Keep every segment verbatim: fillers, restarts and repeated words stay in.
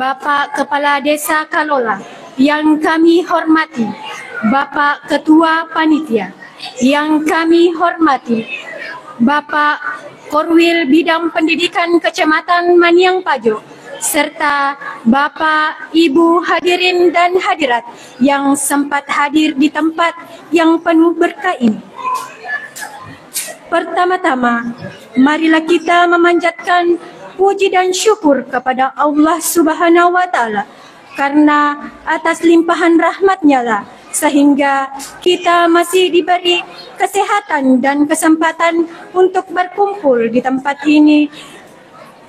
Bapak Kepala Desa Kalola yang kami hormati, Bapak Ketua Panitia yang kami hormati, Bapak Korwil Bidang Pendidikan Kecamatan Maniang Pajo, serta Bapak, Ibu, hadirin dan hadirat yang sempat hadir di tempat yang penuh berkah ini. Pertama-tama, marilah kita memanjatkan puji dan syukur kepada Allah Subhanahu wa Ta'ala, karena atas limpahan rahmatnya lah sehingga kita masih diberi kesehatan dan kesempatan untuk berkumpul di tempat ini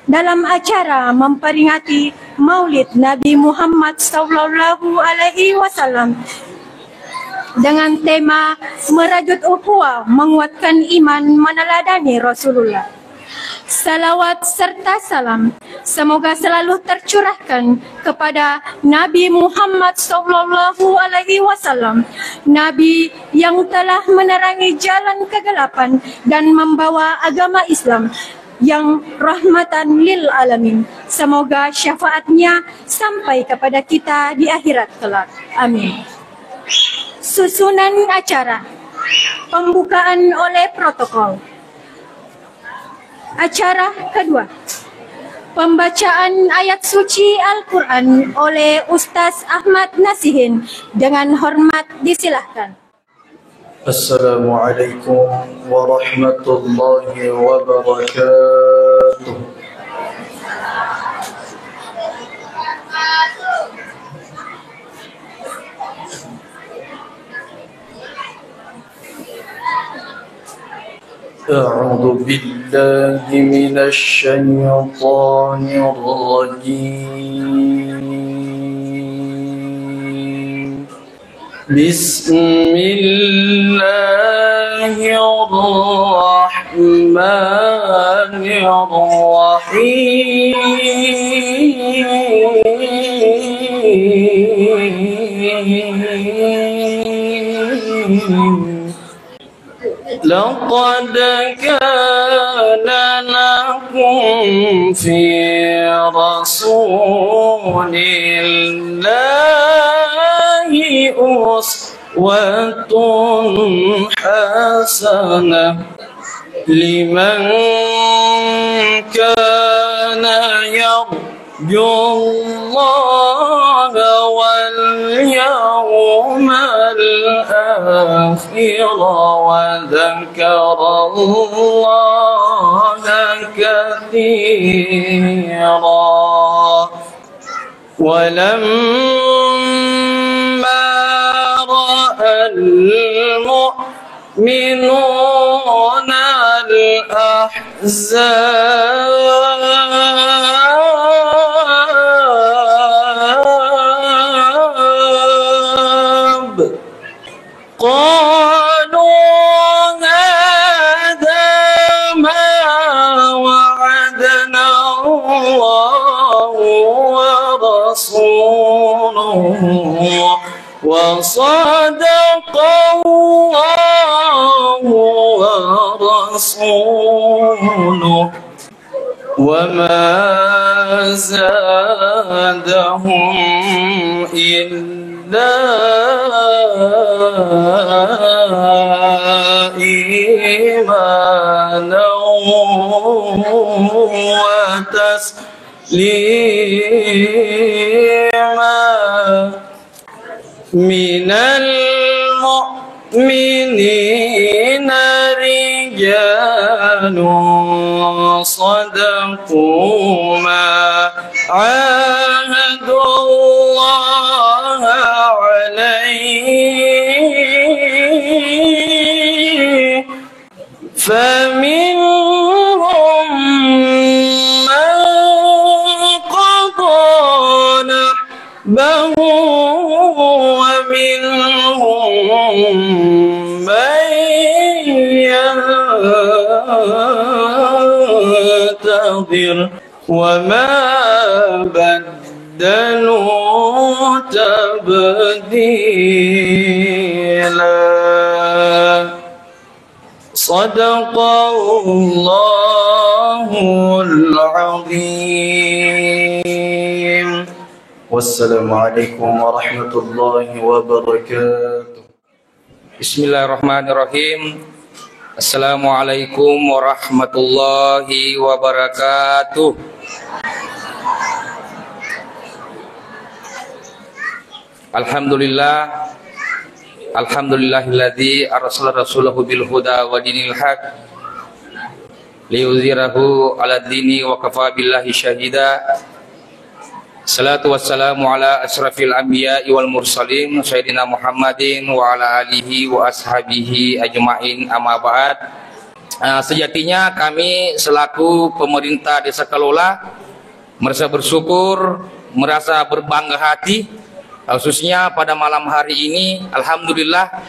dalam acara memperingati Maulid Nabi Muhammad sallallahu alaihi wasallam dengan tema Merajut Ukhuwah, Menguatkan Iman, Meneladani Rasulullah. Salawat serta salam semoga selalu tercurahkan kepada Nabi Muhammad sallallahu alaihi wasallam, Nabi yang telah menerangi jalan kegelapan dan membawa agama Islam yang rahmatan lil alamin. Semoga syafaatnya sampai kepada kita di akhirat kelak. Amin. Susunan acara: pembukaan oleh protokol. Acara kedua, pembacaan ayat suci Al-Quran oleh Ustaz Ahmad Nasihin. Dengan hormat disilahkan. Assalamualaikum warahmatullahi wabarakatuh. أعوذ بالله من الشيطان الرجيم. بسم الله الرحمن الرحيم. لقد كان لكم في رسول الله أسوة حسنة لمن كان يرجو يرجو الله واليوم الآخر وذكر الله كثيرا. ولما رأى المؤمنون المؤمنون الأحزاب قالوا هذا ما وعدنا الله ورسوله وصدق الله ورسوله وما زادهم إلا إيمانا وتسليما. من المؤمنين رجال صدقوا ما عاهدوا الله عليه فمنهم من قضى نحبه ومنهم من ينتظر وما بدلوا تبديلا. صدق الله العظيم. Wassalamualaikum warahmatullahi wabarakatuh. Bismillahirrahmanirrahim. Assalamualaikum warahmatullahi wabarakatuh. Alhamdulillah. Alhamdulillahilladzi arsala rasulahu bil huda wa dinil haq liyuzhirahu ala dini wa kafa billahi syahida. Salatu wassalamu ala asyrafil anbiya'i wal mursalin, Sayyidina Muhammadin wa ala alihi wa ashabihi ajma'in, amma ba'd. Ah, sejatinya kami selaku pemerintah Desa Kalola merasa bersyukur, merasa berbangga hati, khususnya pada malam hari ini, alhamdulillah,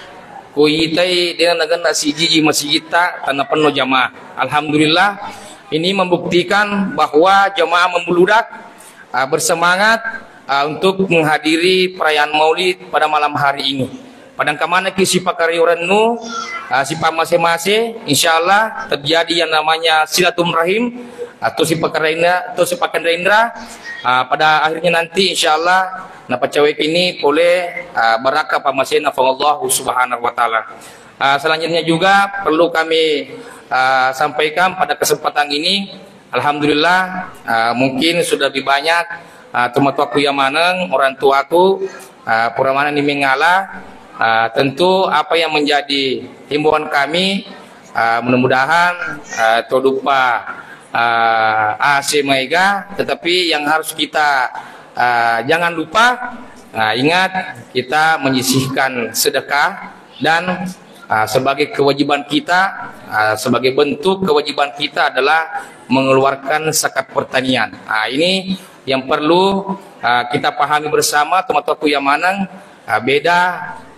kuitai dena nagenna sijiji masigitta tanah penuh jamaah. Alhamdulillah, ini membuktikan bahwa jamaah membludak, ah, bersemangat, ah, untuk menghadiri perayaan Maulid pada malam hari ini. Padangka manekki sipakariurennu, ah, sipamase-mase, insyaallah terjadi yang namanya silaturahim atau sipakaraina atau sipakanrainra, ah, pada akhirnya nanti insyaallah napacawekini pole, ah, barakka pamasena Puang Allah Subhanahu wa Ta'ala. Ah, selanjutnya juga perlu kami, ah, sampaikan pada kesempatan ini, alhamdulillah, ah, mungkin sudah lebih banyak, ah, tomatoakku yang maneng, orang tuaku, ah, pura maneng ni mengala, ah, tentu apa yang menjadi himbauan kami, ah, mudah-mudahan, ah, todupa, ah, A C maega, tetapi yang harus kita, ah, jangan lupa, ah, ingat kita menyisihkan sedekah dan, ah, sebagai kewajiban kita, ah, sebagai bentuk kewajiban kita adalah mengeluarkan zakat pertanian. Ah, ini yang perlu, ah, kita pahami bersama, tomatoakku yang maneng, ah, beda,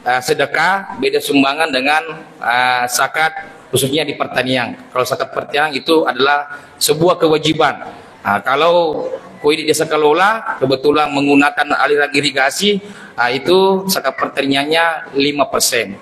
ah, sedekah, beda sumbangan dengan, ah, zakat, khususnya di pertanian. Kalau zakat pertanian itu adalah sebuah kewajiban. Ah, kalau kui di Desa Kalola kebetulan menggunakan aliran irigasi, ah, itu zakat pertaniannya lima persen.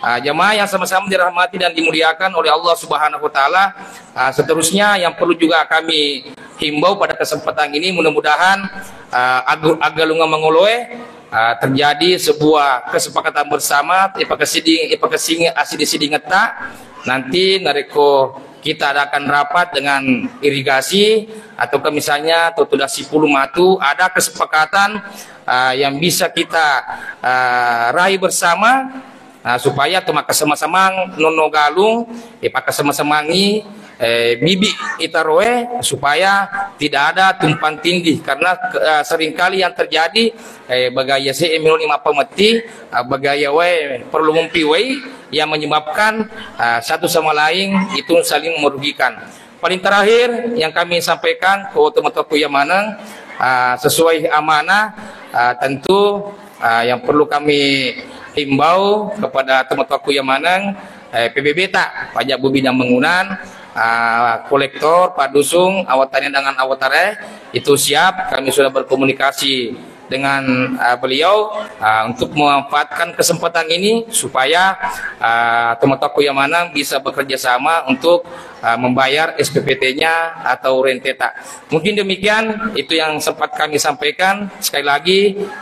Ah, jamaah yang sama-sama dirahmati dan dimuliakan oleh Allah Subhanahu wa Ta'ala, ah, seterusnya yang perlu juga kami himbau pada kesempatan ini, mudah-mudahan, ah, agu-, agalungan mangoloe, ah, terjadi sebuah kesepakatan bersama, ipakasidi-, ipakasing-, asidi-sidingetta. Nanti narekko kita adakan rapat dengan irigasi, ataukah misalnya Toto Dasipulu matu, ada kesepakatan, ah, yang bisa kita, ah, raih bersama, ah, supaya tu makkasama-samang nonno galung, eh, pakkasama-samangi, eh, bibi itaroe, supaya tidak ada tumpang tindih, karena, eh, seringkali yang terjadi, eh, bagaya se emiloni mappametti, ah, bagaya wae perlu mumpi wai yang menyebabkan, ah, satu sama lain itu saling merugikan. Paling terakhir yang kami sampaikan ke tomatoakku yang maneng, ah, sesuai amanah, ah, tentu, ah, yang perlu kami himbau kepada tomatoakku yang maneng, eh, P B B ta, pajak bumi dan bangunan, ah, kolektor, Pak Dusung, awatane dengan awatare itu siap. Kami sudah berkomunikasi dengan, ah, beliau, ah, untuk memanfaatkan kesempatan ini supaya, ah, tomatoakku yang maneng bisa bekerja sama untuk, ah, membayar S P P T-nya atau renteta. Mungkin demikian itu yang sempat kami sampaikan. Sekali lagi,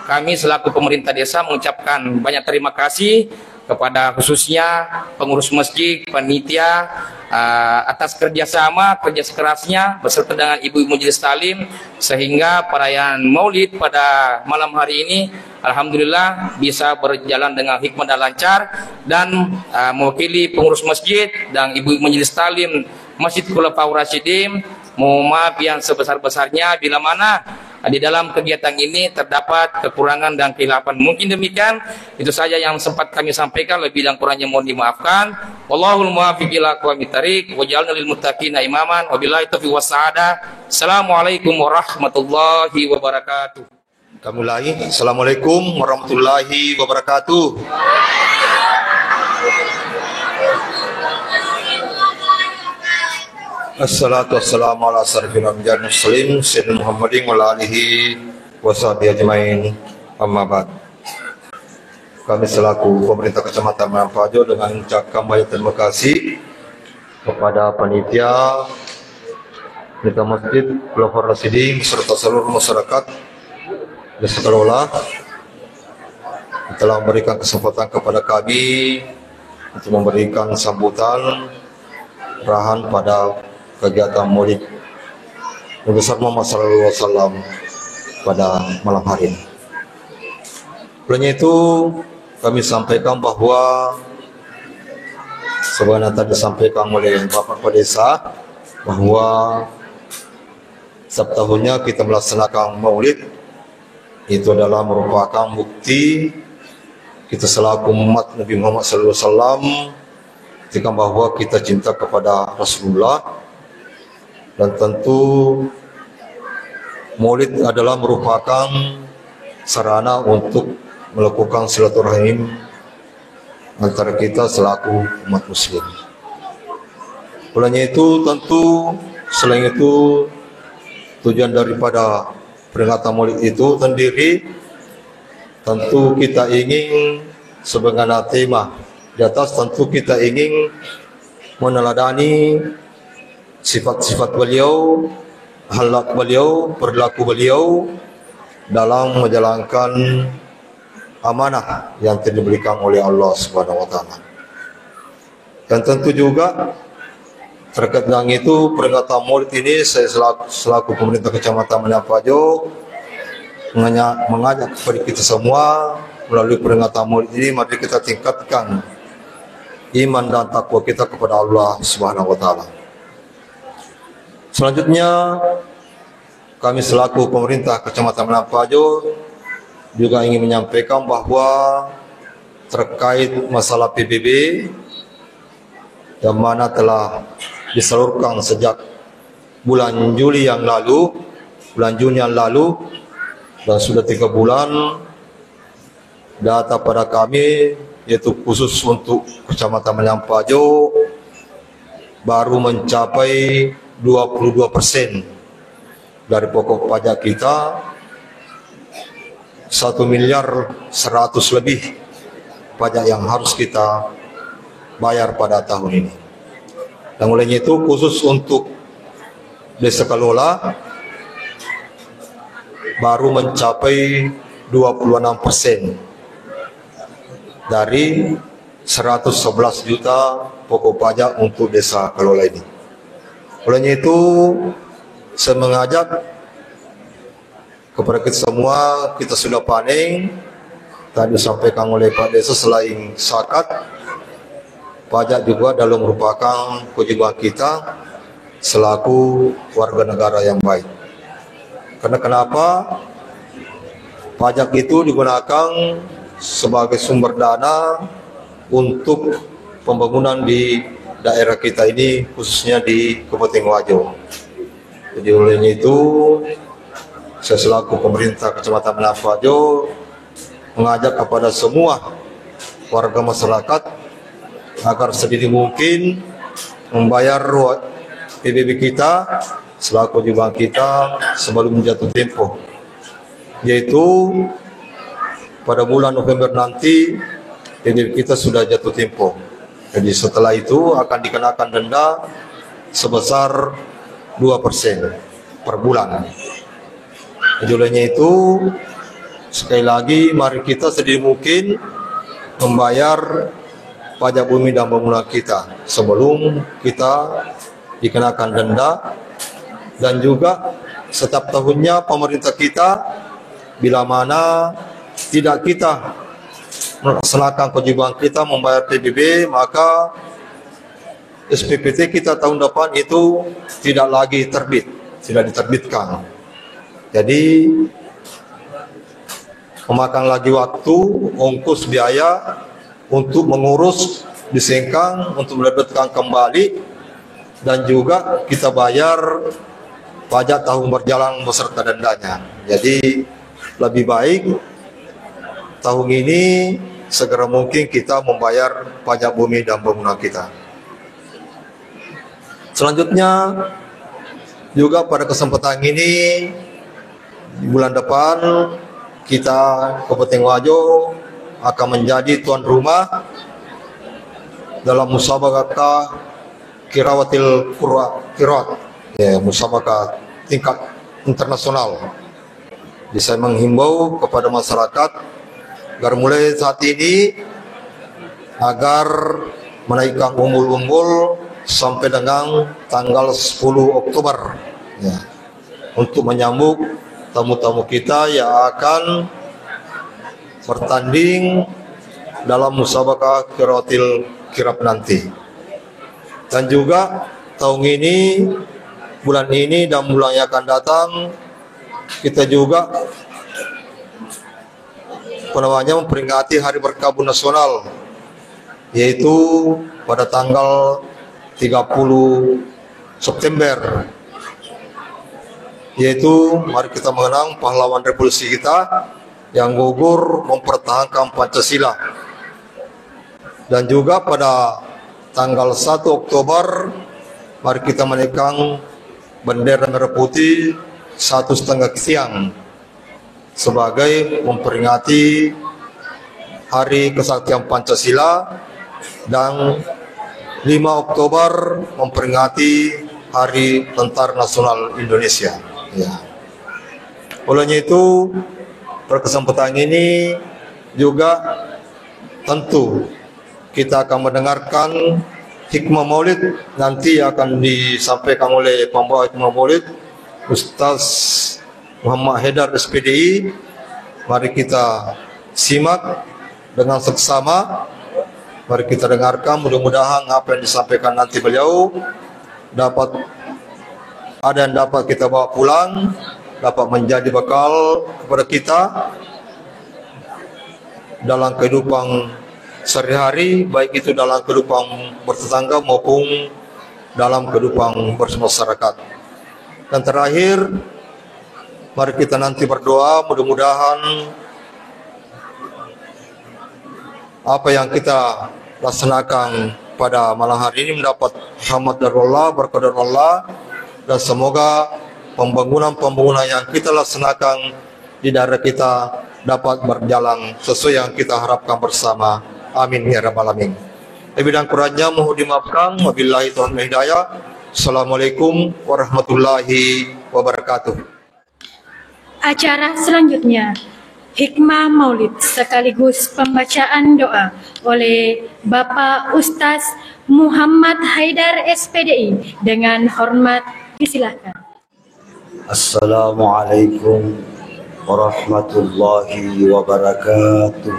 kami selaku pemerintah desa mengucapkan banyak terima kasih kepada khususnya pengurus masjid, panitia, eh, atas kerjasama, kerja kerasnya beserta dengan Ibu Majelis Taklim, sehingga perayaan Maulid pada malam hari ini alhamdulillah bisa berjalan dengan hikmat dan lancar, dan, eh, mewakili pengurus masjid dan Ibu Majelis Taklim Masjid Khulafaur Rasyidin, mohon maaf yang sebesar-besarnya bila mana di dalam kegiatan ini terdapat kekurangan dan kekhilafan. Mungkin demikian, itu saja yang sempat kami sampaikan. Lebih dan kurangnya mohon dimaafkan. Wallahul muwaffiq ila aqwamit thariq, waj'alna lil muttaqina imaman, wabillahi taufiq was sa'adah. Assalamualaikum warahmatullahi wabarakatuh. Kita mulai. Assalamualaikum warahmatullahi wabarakatuh. Assalatu wassalamu ala asyrafil anbiya'i wal mursalin, Sayyidina Muhammadin wa ala alihi wa sahbihi ajmain. Amma ba'd. Kami selaku pemerintah Kecamatan Menampajo dengan ucapkan banyak terima kasih kepada panitia, panitia masjid, Khulafaur Rasyidin, beserta seluruh masyarakat Desa Kalola telah memberikan kesempatan kepada kami untuk memberikan sambutan arahan pada kegiatan Maulid Nabi besar Muhammad sallallahu alaihi wasallam pada malam hari ini. Olehnya itu, kami sampaikan bahwa sebagaimana tadi disampaikan oleh Bapak Kepala Desa, bahwa setiap tahunnya kita melaksanakan Maulid, itu adalah merupakan bukti kita selaku umat Nabi Muhammad sallallahu alaihi wasallam, buktikan bahwa kita cinta kepada Rasulullah. Dan tentu Maulid adalah merupakan sarana untuk melakukan silaturahim antara kita selaku umat muslim. Olehnya itu, tentu selain itu, tujuan daripada peringatan Maulid itu sendiri, tentu kita ingin, sebagaimana tema di atas, tentu kita ingin meneladani sifat-sifat beliau, akhlak beliau, perilaku beliau dalam menjalankan amanah yang telah diberikan oleh Allah Subhanahu wa Ta'ala. Dan tentu juga terkait dengan itu, peringatan Maulid ini, saya selaku, selaku pemerintah Kecamatan Maliampajo menganya-, mengajak kepada kita semua, melalui peringatan Maulid ini, mari kita tingkatkan iman dan takwa kita kepada Allah Subhanahu wa Ta'ala. Selanjutnya, kami selaku pemerintah Kecamatan Maliampajo juga ingin menyampaikan bahwa terkait masalah P B B yang mana telah disalurkan sejak bulan Juli yang lalu, bulan Juni yang lalu, dan sudah tiga bulan, data pada kami, yaitu khusus untuk Kecamatan Maliampajo, baru mencapai dua puluh dua persen dari pokok pajak kita, satu miliar seratus lebih pajak yang harus kita bayar pada tahun ini. Dan olehnya itu, khusus untuk Desa Kalola baru mencapai dua puluh enam persen dari seratus sebelas juta pokok pajak untuk Desa Kalola ini. Olehnya itu, saya mengajak kepada kita semua, kita sudah panen. Tadi disampaikan oleh Pak Desa, selain zakat, pajak juga adalah merupakan kewajiban kita selaku warga negara yang baik. Karena kenapa? Pajak itu digunakan sebagai sumber dana untuk pembangunan di daerah kita ini, khususnya di Kabupaten Wajo. Jadi, olehnya itu, saya selaku pemerintah Kecamatan Maliampajo mengajak kepada semua warga masyarakat agar sedini mungkin membayar wa-, P B B kita selaku kewajiban kita sebelum jatuh tempo, yaitu pada bulan November nanti, P B B kita sudah jatuh tempo. Jadi, setelah itu akan dikenakan denda sebesar dua persen per bulan. Jadi, olehnya itu, sekali lagi, mari kita sedini mungkin membayar pajak bumi dan bangunan kita sebelum kita dikenakan denda. Dan juga, setiap tahunnya pemerintah kita, bila mana tidak kita melaksanakan kewajiban kita membayar P B B, maka S P P T kita tahun depan itu tidak lagi terbit, tidak diterbitkan. Jadi, memakan lagi waktu, ongkos, biaya untuk mengurus di Sengkang, untuk menerbitkan kembali, dan juga kita bayar pajak tahun berjalan beserta dendanya. Jadi, lebih baik tahun ini segera mungkin kita membayar pajak bumi dan bangunan kita. Selanjutnya, juga pada kesempatan ini, bulan depan, kita, Kabupaten Wajo, akan menjadi tuan rumah dalam musabaqah qiraatil Qur'an, qiraat, ya, musabaqah tingkat internasional. Jadi saya menghimbau kepada masyarakat agar mulai saat ini agar menaikkan umbul-umbul sampai dengan tanggal sepuluh Oktober, ya, untuk menyambut tamu-tamu kita yang akan bertanding dalam musabaqah qiraatil kirab nanti. Dan juga tahun ini, bulan ini dan bulan yang akan datang, kita juga, apa namanya, memperingati Hari Berkebun Nasional, yaitu pada tanggal tiga puluh September. Yaitu mari kita mengenang pahlawan revolusi kita yang gugur mempertahankan Pancasila. Dan juga pada tanggal satu Oktober, mari kita menaikkan bendera merah putih satu setengah siang sebagai memperingati Hari Kesaktian Pancasila, dan lima Oktober memperingati Hari Tentara Nasional Indonesia. Ya. Olehnya itu, pada kesempatan ini juga tentu kita akan mendengarkan hikmah maulid nanti yang akan disampaikan oleh pembawa hikmah maulid, Ustaz Muhammad Haidar, S P D I. Mari kita simak dengan seksama. Mari kita dengarkan, mudah-mudahan apa yang disampaikan nanti beliau dapat, ada yang dapat kita bawa pulang, dapat menjadi bekal kepada kita dalam kehidupan sehari-hari, baik itu dalam kehidupan bertetangga maupun dalam kehidupan bermasyarakat. Dan terakhir, mari kita nanti berdoa, mudah-mudahan apa yang kita laksanakan pada malam hari ini mendapat rahmat dari Allah, berkah dari Allah, dan semoga pembangunan-pembangunan yang kita laksanakan di daerah kita dapat berjalan sesuai yang kita harapkan bersama. Amin ya rabbal alamin. Lebih dan kurangnya mohon dimaafkan. Wabillahi taufiq wal hidayah. Assalamualaikum warahmatullahi wabarakatuh. Acara selanjutnya, hikmah maulid sekaligus pembacaan doa oleh Bapak Ustaz Muhammad Haidar, S P D I, dengan hormat disilahkan. Assalamualaikum warahmatullahi wabarakatuh.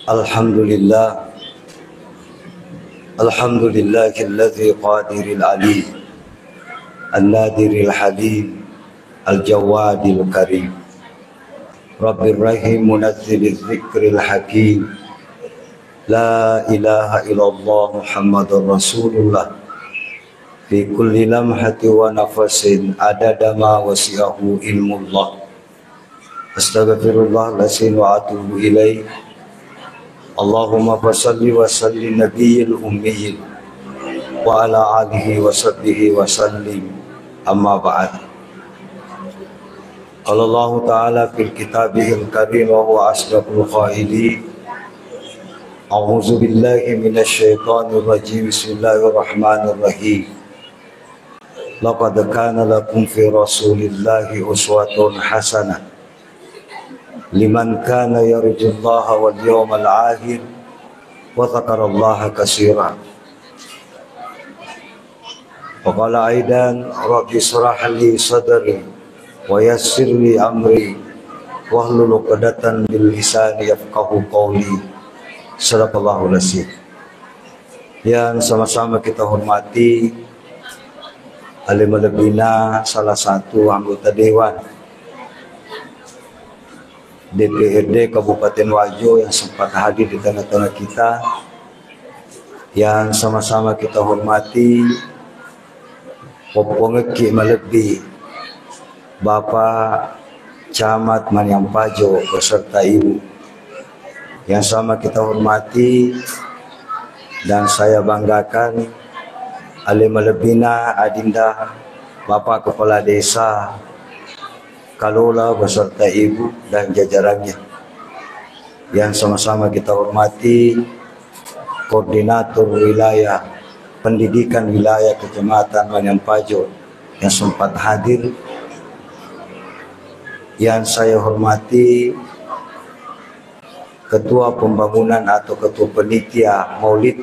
Alhamdulillah. Alhamdulillahilladzi qadiril alim, an-nadiril halim, al-jawadil karim. Rabbir rahim, munazziliz zikril hakim. La ilaha illallah Muhammadur Rasulullah. Fi kulli lamhati wa nafasin adada ma wasi'ahu ilmullah. Astaghfirullahalazim wa atubu ilaih. Allahumma fasalli wa salli nabiyil ummiyil wa ala alihi wa sahbihi wa sallim. Amma ba'd. Qala Allahu ta'ala fil kitabihil karim wa huwa asdaqul qailin. A'udzu billahi minasy syaithanir rajim. Bismillahirrahmanirrahim. Laqad kana lakum fi Rasulillahi uswatun hasanah liman kana yarjullaha wal yawmal akhir wa dzakarallaha katsira. Wa qala aidan, rabbi israh li sadri wa yassir li amri wahlul 'uqdatam min lisani yafqahu qawli. Sadaqallahul azim. Yang sama-sama kita hormati, ale malebbina salah satu anggota dewan D P R D Kabupaten Wajo yang sempat hadir di tengah-tengah kita, yang sama-sama kita hormati, poppongekki malebbi Bapak Camat Maniampajo beserta Ibu. Yang sama kita hormati dan saya banggakan, ale malebbina Adinda Bapak Kepala Desa Kalola beserta Ibu dan jajarannya. Yang sama-sama kita hormati, Koordinator Wilayah Pendidikan Wilayah Kecamatan Maniampajo yang sempat hadir, yang saya hormati Ketua Pembangunan atau Ketua Penitia Maulid,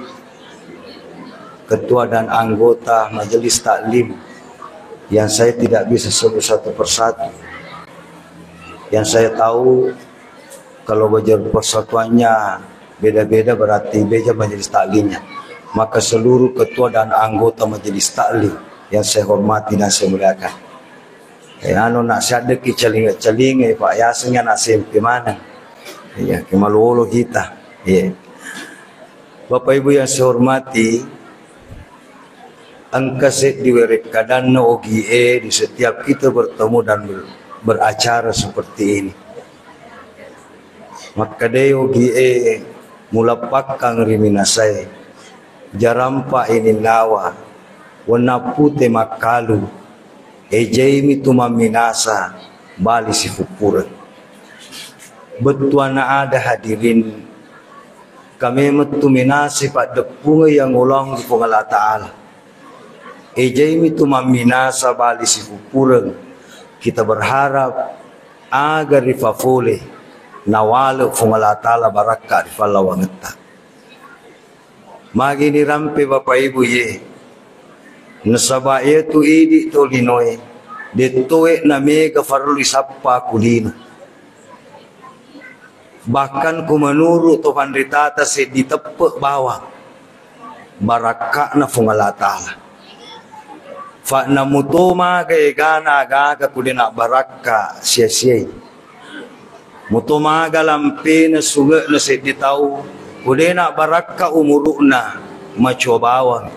Ketua dan anggota Majelis Taklim yang saya tidak bisa sebut satu persatu. Yang saya tahu, kalau bajar persatuannya beda-beda, berarti beda majelis taklimnya. Maka seluruh ketua dan anggota majelis taklim yang saya hormati dan saya muliakan. Eh, anu, nak siaddeki calinga-calinga, Pak, yasengnya nak sempe mana. Iya, kemalolo kita. Iya. Bapak Ibu yang saya hormati, engka seddi werekkadanna O G A di setiap kita bertemu dan ber-, beracara seperti ini. Makkedai O G A, mulappakkang ri minasae, jarampa ininnawa, wenna pute makkalu, ejaimi tu mamminasa, bali sifuppureng. Bettuanna ada hadirin, Kame mettu minasi paddeppungeng yang ulong di Puang Allah Ta'ala. Ejaimi tu mamminasa bali sifuppureng. Kita berharap aga rifafole nawale Puang Allah Ta'ala barakka ri fallawangetta. Magi nirampe Bapak Ibu ye. Nasaba yetu idi tolinoe, dettoe namega farellu isappa kulino. Bahkan ku menuru to panritata seddi teppe bawang barakka'na Fuang Allah Ta'ala. Fa' namuto maga egana agaga ku de nabbarakka sia-siai. Muto maga lampena sunge'na seddi tau ku de nabbarakka umuru'na macua bawang.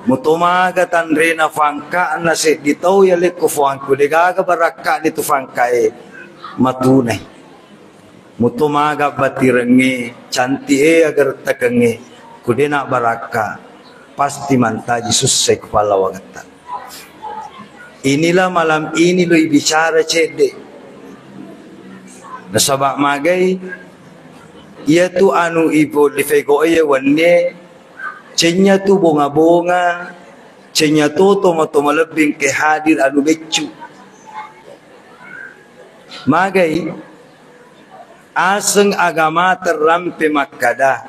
Muto maga tanrena fangka'na seddi tau yalekko fuangku degaga barakka'ni tu fangkae matunai. Muto maga batirengnge canti'e agarettakengnge ku de nabbarakka pasti mantaji sussai ku pallawangetta. Inilah malam ini lo ibicara cedde. Nasaba magai iyatu anu ipo lifegoe wennie. Cennya tu bonga-bonga, cennya to toma-toma lebbi engke hadir anu beccu. Magai aseng agama terrampe makkada,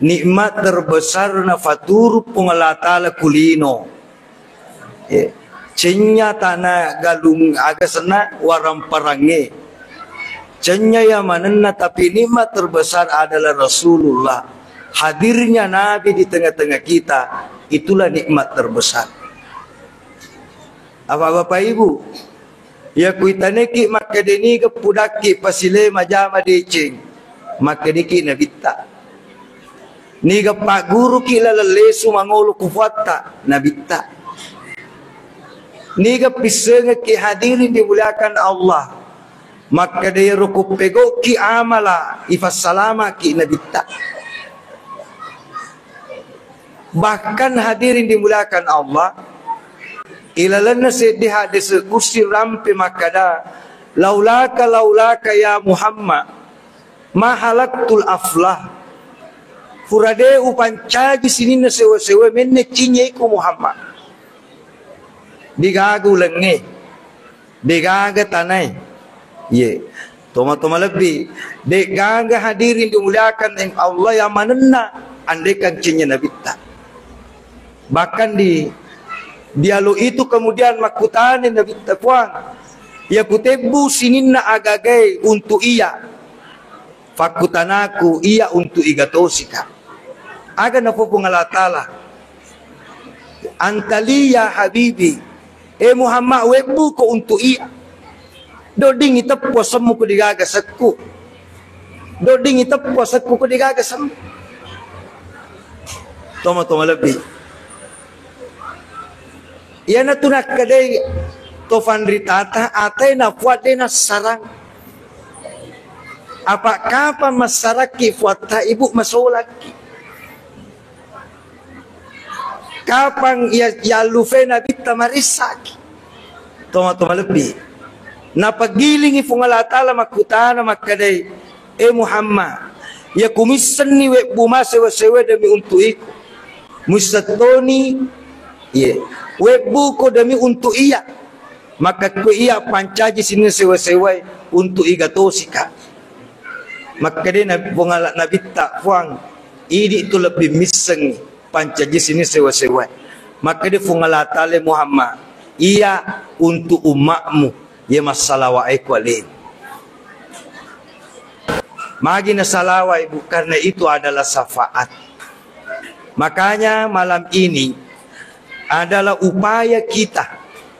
nikmat terbesar na faturu Puang Allah Ta'ala kulino. Eh, cennya tana galung aga senna waramparangnge. Cennya ya manenna, tapi nikmat terbesar adalah Rasulullah. Hadirnya Nabi di tengah-tengah kita, itulah nikmat terbesar. Apa Bapak Ibu, ya kuitaneki makkadeni ke pudakki pasile majama deceng, makkedeki nabitta. Niga pagguruki laleng lesu mangolo ku fuatta, nabitta. Niga pissengekki hadirin dimuliakan Allah, makkeda iyaro ku pegokki amala ifassalamaki nabitta. Bahkan hadirin dimuliakan Allah, ilalenna seddi hadis kusi rampe makkada, laulaka, laulaka ya Muhammad, ma halaktul aflah. Pura de upancaji sininna sewa-sewa menne cinyaiku Muhammad. Digaga ulengnge, degaga tanae. Ye, toma-toma lebbi, degaga hadirin dimuliakan Allah yang manenna andekang cinya nabitta. Bahkan di dialog itu kemudian makkutana nabitta, Puang, ya kutebbu sininna agagae untuk iya. Fakkutanaku iya untuk igatosika. Aga napopong Allah Ta'ala? Antali ya habibi, eh Muhammad, webbu ko untuk iya. Doding iteppu asemmu ko digaga sekku. Doding iteppu asekku ko digaga semmu. Toma-toma lebbi. Iyanatu nakkedai to fanritata atai nafuadde nassarang. Apa kapang massarakki fuatta ibu masolakki. Kapang ya, yallufe nabitta marissaki. Toma-toma lebbi. Napagilingi Fuang Allah Ta'ala makkutana makkadai, eh Muhammad, Iya kumissenni webbu ma sewa-sewa demi untuk iko. Muissettoni, iye, webbuko demi untuk iya. Maka ko iya pancaji sining sewa-sewae untuk iga tosika. Makkeda na-, Puang Allah Nabitta, "Puang, idi tu lebbi missengngi pancaji sining sewa-sewae." Makkeda Puang Allah Taala, "Muhammad, iya untuk umatmu, iya massalawa eko alemu." Magi nasalawai, Bu, karena itu adalah syafaat. Makanya malam ini adalah upaya kita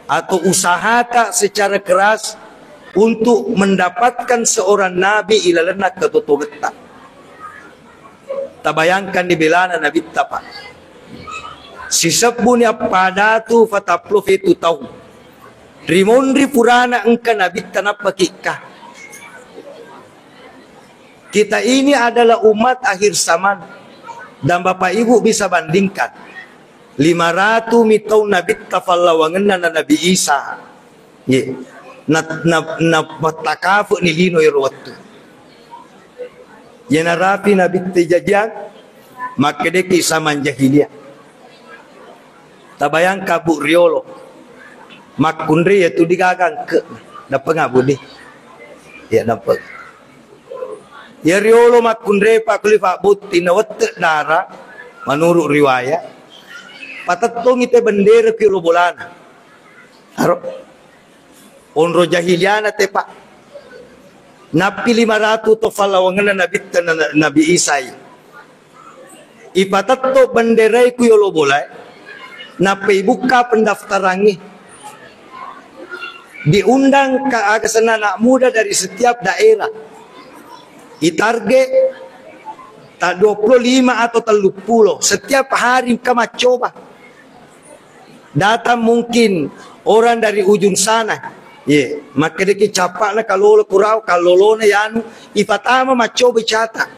atau usahata secara keras untuk mendapatkan seorang nabi ilalenna katotogetta. Tabayangkan di belana Nabitta, Pak. Sisebbuni appadatu fatappulo fetu taung. Rimonri purana engka Nabitta nappa kikka. Kita ini adalah umat akhir zaman. Dan Bapak Ibu bisa bandingkan, lima ratu mi taung Nabitta fallawangenna na Nabi Isa. Ye. Na, na, na, mattakafe ni lino ero wettu. Ye narapi Nabitta jajiang, makkedeki zaman jahiliyah. Tabayangka, Bu, riolo. Makkunrai ya tu digaga engke. Dapenga, Bu, di? Ya, dapeng. Ya riolo makkunrai, Pak, kuli Pak Butti, na wette dara, menurut riwayat. Patettongi te bendera ki lo bolana. Aro. Onro jahiliana te, Pak. Nappi lima ratu to fallawangenna Nabitta na-, Nabi Isai. Ipatetto benderai ku yolo bolae, nappa ibukka pendaftarangngi. Diundang ka aga senna anak muda dari setiap daerah. Itarget ta dua puluh lima atau tellu puluh setiap hari engka maccoba. Datang mungkin orang dari ujung sana. Ye, makkedeki cappa'na kalolo kurau, kalolona yanu, ipatama maccobai cata.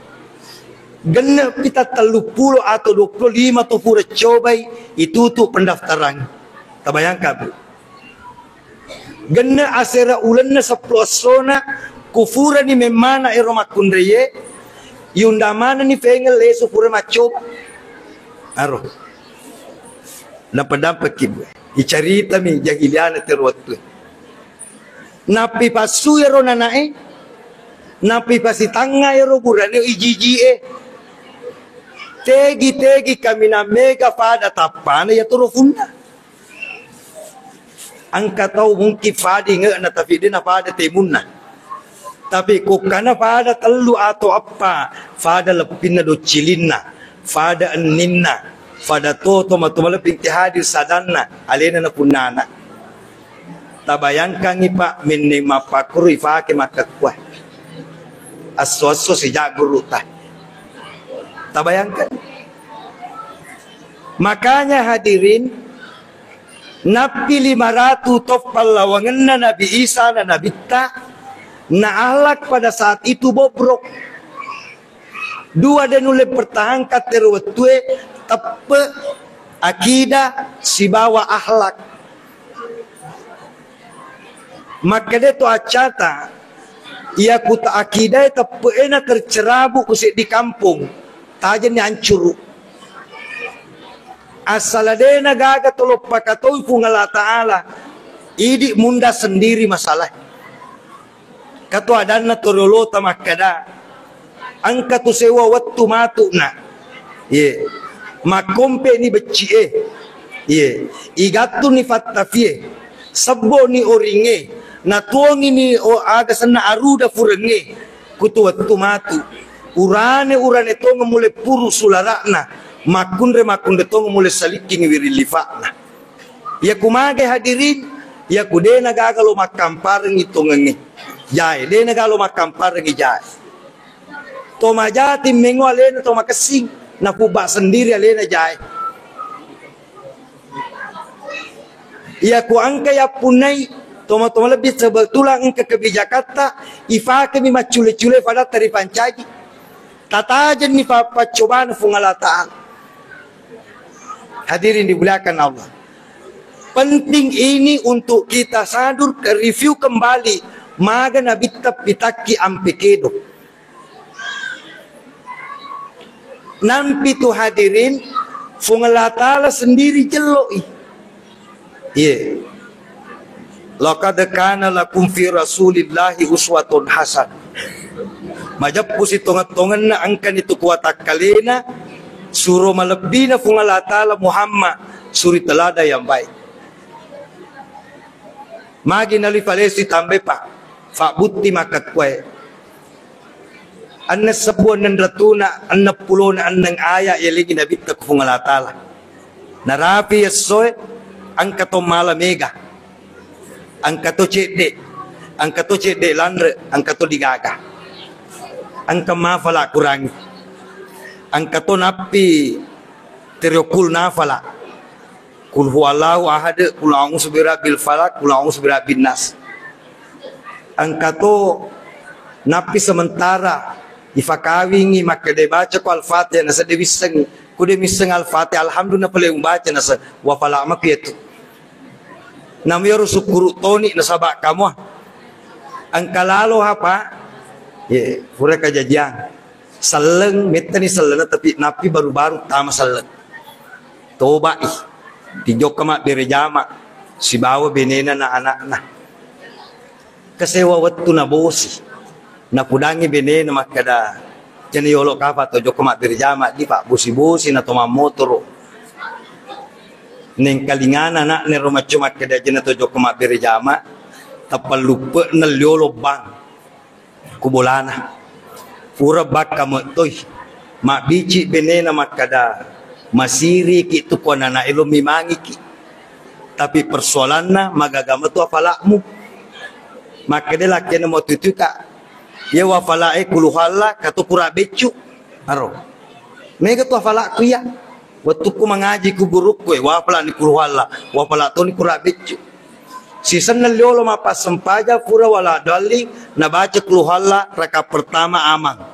Genne pita tellu puluh atau dua puluh lima to pura cobai, itutu pendaftaran. Tabayangkan, Bu. Genne asera ulenna seppulo essona, kufurani memmana ero makkunraie, yunda manenni fengel lesu pura maccoba. Aro. Nampa-nampaki, Bu. Icaritami jahiliana tero wettue. Nappi passu ero nanae, nappi pasitangnga ero burane ijijie. Tegi-tegi kaminang mega pada tappana yatoro funna. Engka tau mungkin fada inge'na, tapi de napada temunna. Tapi kukkana fada tellu atau eppa, fada leppinna doccilinna, fada enninna, fada to, to matu malebbi engka hadir sadanna, alena na punnana. Tabayangkangngi, Pak, menne mappakkuru ifake makkakkua. Esso-esso sijagguru'ta. Tabayangkan. Makanya hadirin, nappi lima ratu to pallawangenna Nabi Isa na Nabitta, na akhlak pada saat itu bobrok. Dua de nulle pertahankan tero wettue, teppe, akidah, sibawa akhlak. Makkeda to accata, iya kuta akidae teppe'ena tercerabu ku seddi kampung, tajenni ancuru. Assala dena gaga tolo pakatoi Puang Allah Ta'ala, idi munda sendiri masalah. Kato adanna toriolota makkeda, engka tu sewa wettu matu na. Ye. Makkompe ni becci e. Ye. Igattu ni fattafi e. Sebbo ni oring e. Natuongi ni o aga senna aruda fureng e. Kutu wettu matu. Urane-urane tongeng mule puru sulara'na. Makkunre-makkunre tongeng mule salikking wiring lifa'na. Iya ku mage hadirin, iya ku dena gaga lo makkamparengi tongengnge. Jae, dena gaga lo makkamparengi jae. To majati mengo alena to makessing, napubba sendiri alena jae. Iya ku engka yappunnai, toma-toma lebbi sebetulna engka kebijakatta, ifakemi maccule-cule fadatta ripancaji. Tatajenni fa-, paccobana Fuang Allah Ta'ala. Hadirin dimuliakan Allah. Penting ini untuk kita sadur ke review kembali maga nabitta pitakki ampe kedo. Nampi tu hadirin, Fuang Allah Ta'ala sendiri jello'i. Iye. Laqad kana lakum fi Rasulillahi uswatun hasan. Majeppu sitongeng-tongenna engkani tu kuwatakkalena, suro malebbina Fuang Allah Ta'ala Muhammad, suri telada yang baik. Magi nalifalesi tambai, Pak? Fabbutti makkekkuae. Enneng sebbu enneng ratuna enneng pulona enneng ayat yalengi Nabitta ku Fuang Allah Ta'ala. Narapi essoe, engka to mala mega, engka to cedde, engka to cedde lanre, engka to digaga. Engka mafala kurangi. Engka to nappi trio kul nafala. Kul huwallahu ahad, kul a'udzu birabbil falaq, kul a'udzu birabbin nas. Engka to nappi sementara ifakawingi makkeda baca ko Al-Fatihah, naseng de wissengi. Ku de misseng Al-Fatihah, alhamdulillah pale umbaca, naseng wa falaq mako iyatu. Namo iyaro sukkuru toni nasaba kamu. Engka lalo apa? Ye, pura kajajiang. Selleng, mettani selleng, tapi nappi baru-baru tama selleng. Toba'i. Tijokka mabbere jama sibawa benena na anakna. Kesewa wettu nabosi. Napudangi benena makkeda, "Ceni yolo kapa to jokka mabbere jama di, Pak, bosi-bosi na to mammotoro." Nengkalingana anakna ro macco makkeda, "Jena to jokka mabbere jama, tappa luppe na liolo bang." Ku bolana. Pura bakka mettoi. Mabbici benena makkada, "Masiriki tu ko nana elo mimangiki. Tapi persoalanna magaga metu afalakmu." Makkeda lakkena mo tutuka. Iya wafala e kuluhalla katu kura beccu. Aro. Mega tu afalakku iya. Wettukku mangaji ku gurukku e, wafala ni kuluhalla, wafala toni kura beccu. Sisenna liolo mappassempajang pura wala doalli nabaca kuluhalla raka pertama amang.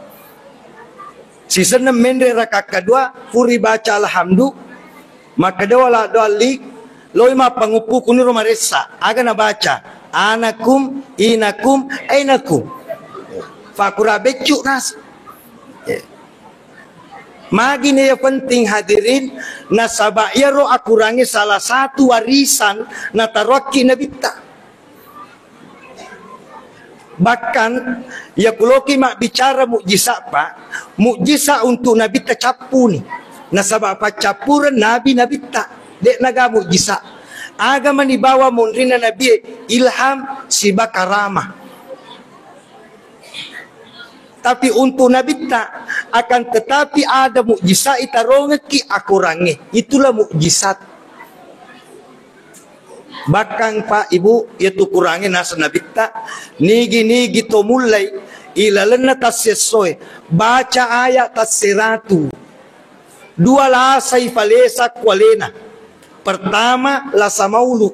Sisenna menre raka kedua puri baca alhamdu, makkeda wala doalli loi mappanguppu kuniro maressa, aga nabaca, anakum, inakum, ainakum. Fakura beccu nas. Magi na iya penting hadirin, nasaba iyaro akurangnge salah satu warisan nataroakki Nabitta. Bahkan, iya kuloki mabbicara mujizat, Pak, mujizat untuk Nabitta cappuni. Nasaba paccappureng nabi Nabitta, de'naga mujizat. Aga mani bawa monrinna Nabi ilham siba karamah. Tapi untuk Nabitta, akan tetapi ada mukjizat itarongekki akorangnge. Itulah mukjizat. Bahkan, Pak, Ibu, yaitu kurangnge naseng Nabitta, nigi-nigi to mullai ilalenna tassessoe, baca ayat tasseratu. Dua lasa ifalesa kualena. Pertama, lasa maulu.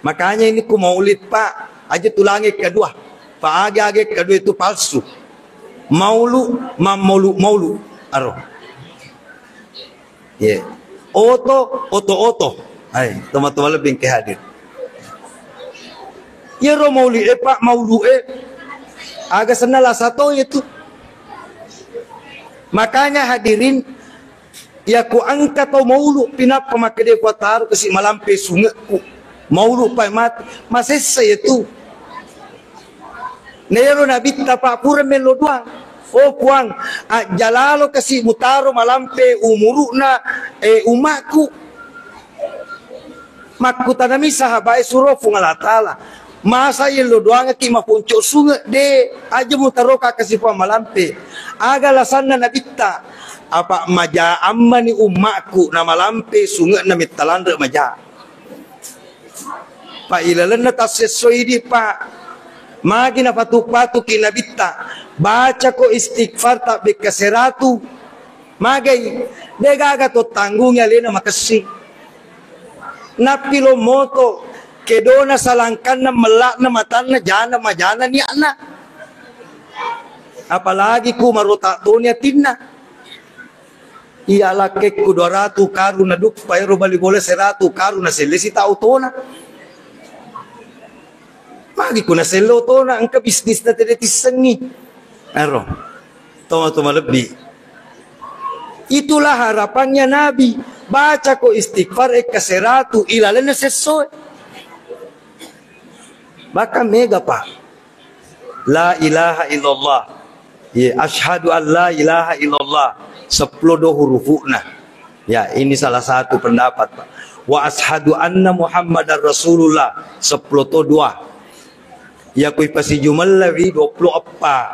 Makanya ini ku maulid, Pak, aja tulangi kedua. Pak, age-age kedua itu palsu. Maulu, mammolu-molu. Aro. Ye. Oto, oto-oto. Hai, teman-teman lebih ke hadir. Iyaro maulu e, Pak, maulu e. Aga senna lasa to itu. Makanya hadirin, iya ku engka tau maulu pinappa makkeda ku ataro kasi malampe sungekku. Maulu pa mate, masessa iya tu. Na iyaro Nabitta, Pak, pura mello doang. Oh Puang, ajjalalo kasi mutaro malampe umuru'na, eh, umakku. Makkutanami sahabae suro Puang Allah Ta'ala, masa yello doangaki maponco sunge? De, aja mutaroka kasi Puang malampe. Aga lasanna Nabitta? Apa maja ammani ummakku na malampe sunge'na metta lanre maja. Pa ilalenna tassessoi di, Pak. Magi napatu-patuki Nabitta, bacako istighfar tabbekka seratu. Magai, degaga to tanggungi alena makessing. Nappi lo moto, kedona salangkanna, mellakna, matanna, jana, majana niatna. Apalagi ku marota toni atinna. Iya lakkekku dua ratu karung naduppa, ero bali bola seratu karung naselle sita otona. Magi ku naselle otona, engka bisnisna tede tissengi. Ero. Toma-toma lebbi. Itulah harapannya Nabi. Baca ko istighfar ekka seratu ilalenna sesso. Bahkan mega, Pak. La ilaha illallah. Ye, asyhadu an la ilaha illallah. Sepuluh do hurufu'na. Ya, ini salah satu pendapat, Pak. Wa asyhadu anna Muhammadar Rasulullah. Sepuluh to dua. Yako ipasijumellewi dua puluh empat,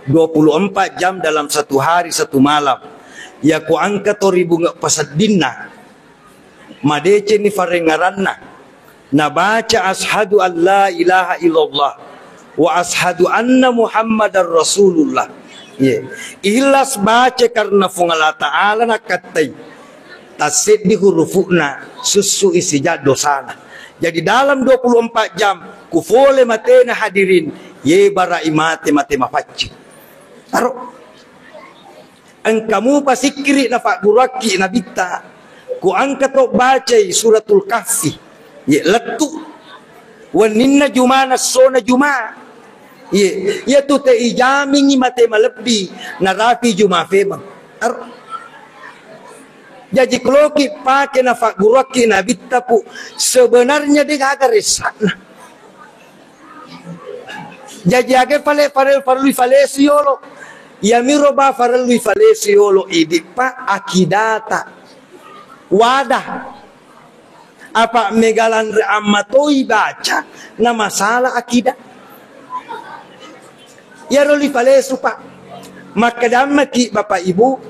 dua puluh empat jam dalam satu hari, satu malam. Yako engka to ri bunge paseddinna, madeceni farengngeranna, nabaca asyhadu an la ilaha illallah wa asyhadu anna Muhammadar Rasulullah. Ye. Ikhlas baca karena Fuang Allah Ta'ala nakkattai. Tasseddi hurufu'na, sussu isi jaddo sana. Jadi dalam dua puluh empat jam, ku fole matena hadirin, ye barai mate, mate mapaccing. Aro. Engka mupa sikkiri nafagguruakki Nabitta. Ku engka to bacai Suratul Kahfi. Ye lettu. Wenninna Juma, nessona Juma. Ye, iyatu te ijamingi mate malebbi, narapi Juma femeng. Aro. Jaji kuloki pake nafagguruakki Nabitta, Pu, sebenarnya de gaga resakna. Jaji aga fale-, fale-, farellui falesu yolo. Iyamiro ba farellui falesu yolo idi, Pak, akidata. Wadah. Apa megalanre ammatoi baca na masalah akidah. Iyaro li falesu, Pak. Makkadammaki Bapak Ibu,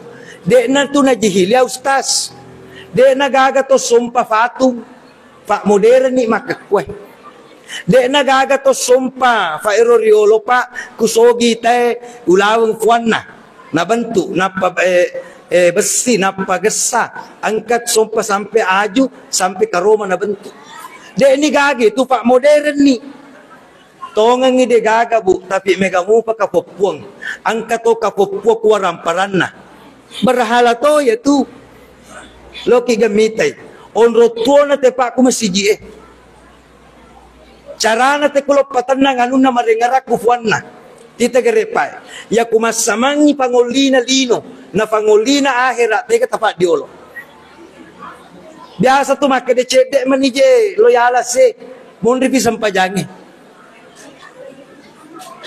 de'na tu najihilia ustaz. De'na gaga to sompa fatung. Pak modern ni makkekkue. De'na gaga to sompa, fa ero riolo, Pak, kusogi tae ulaweng fuanna. Nabentuk, nappa, eh, eh, bessi, nappa gessa, angkat sompa sampai aju, sampai karoma nabentuk. De'ni gaga tu, Pak, modern ni. Tongengi de gaga, Bu, tapi mega mupa kapoppuang. Angka to kapoppuang kuaramparanna. Berhala to ya tu. Loki gemitai. Onro tuona te, Pak, ku masiji e. Carana te kulo patennang anunna marengerakku fuanna. Tita gerepae. Ya ku massamangi pangollina lino, na pangollina ahera tega tapaddiolo. Biasa tu makkeda cedde mani je lo yala se, monri pi sempajangi.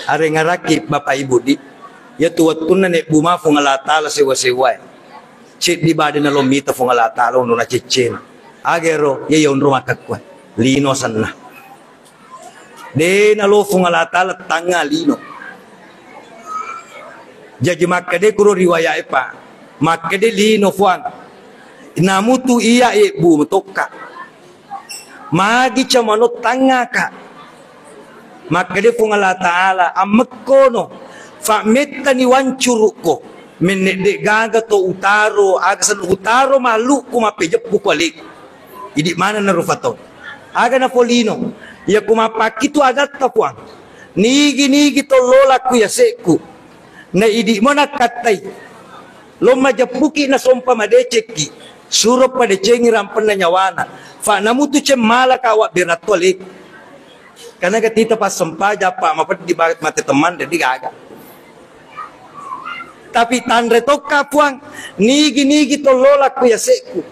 Arengarakki Bapak Ibu di, ya tu wettunna nebbu ma Fuang Allah Ta'ala sewa-sewae. Ceddi bade nalo mita Fuang Allah Ta'ala onro naceccena. Agero, ya, ya onro makkakkua. Lino senna. De nalo Fuang Allah Ta'ala tangnga lino. Jaji makkede kuro riwayat e, Pak. Makkede lino Fuang. Namutu iya ebbu metokka. Magi camano tangngaka. Makkede Fuang Allah Ta'ala, ammekkono, fa mettani wancurukko, menne de gaga to utaro, aga senna utaro mallukku mappejeppu ku aleku. Idi maneng na rufa tau. Aga napolino, iya ku mappakkitu adatta Puang. Nigi-nigi to lola ku yasekku. Na idi mo nakkattai. Lo majeppuki nasompa madecekki. Suro padecengi rampenna nyawana. Fa namutu cemmala ka wabberatto aleku. Karena gatita passempajang, Pak, mapeddi ba-, mate temmanre, de gaga. Tapi tanre tokka, Puang, nigi-nigi to lola ku yasekku.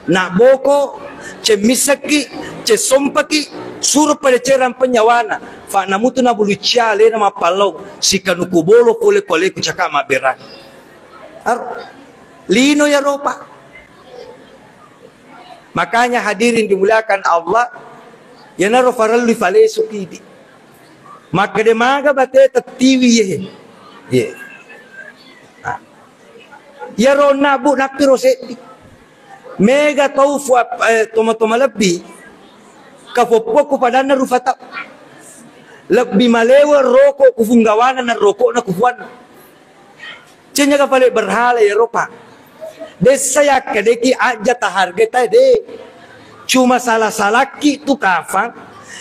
Nabboko, cemmissekki, cessompaki, suro pada cerang penyawana. Fa namutu nabulucia alena mappallau, sikanuku bolo pole ku aleku caka mabberang. Aro, lino ya ropa. Makanya hadirin dimuliakan Allah, iyanaro farellui falesu idi. Makkeda maga bate tettiwi ye. Ye. Ah. Iyaro onna, Bu, nappiro seddi. Mega tau fu-, eh, toma-toma lebbi. Kafoppo ku padanna rufa tau. Lebbi malewe roko ku funggawana na rokokna ku fuanna. Cenyaga fale berhala iyaro, Pak. Dessa yakkedeki ajja taharga tae, de. Cuma salah-salakki tu kafang,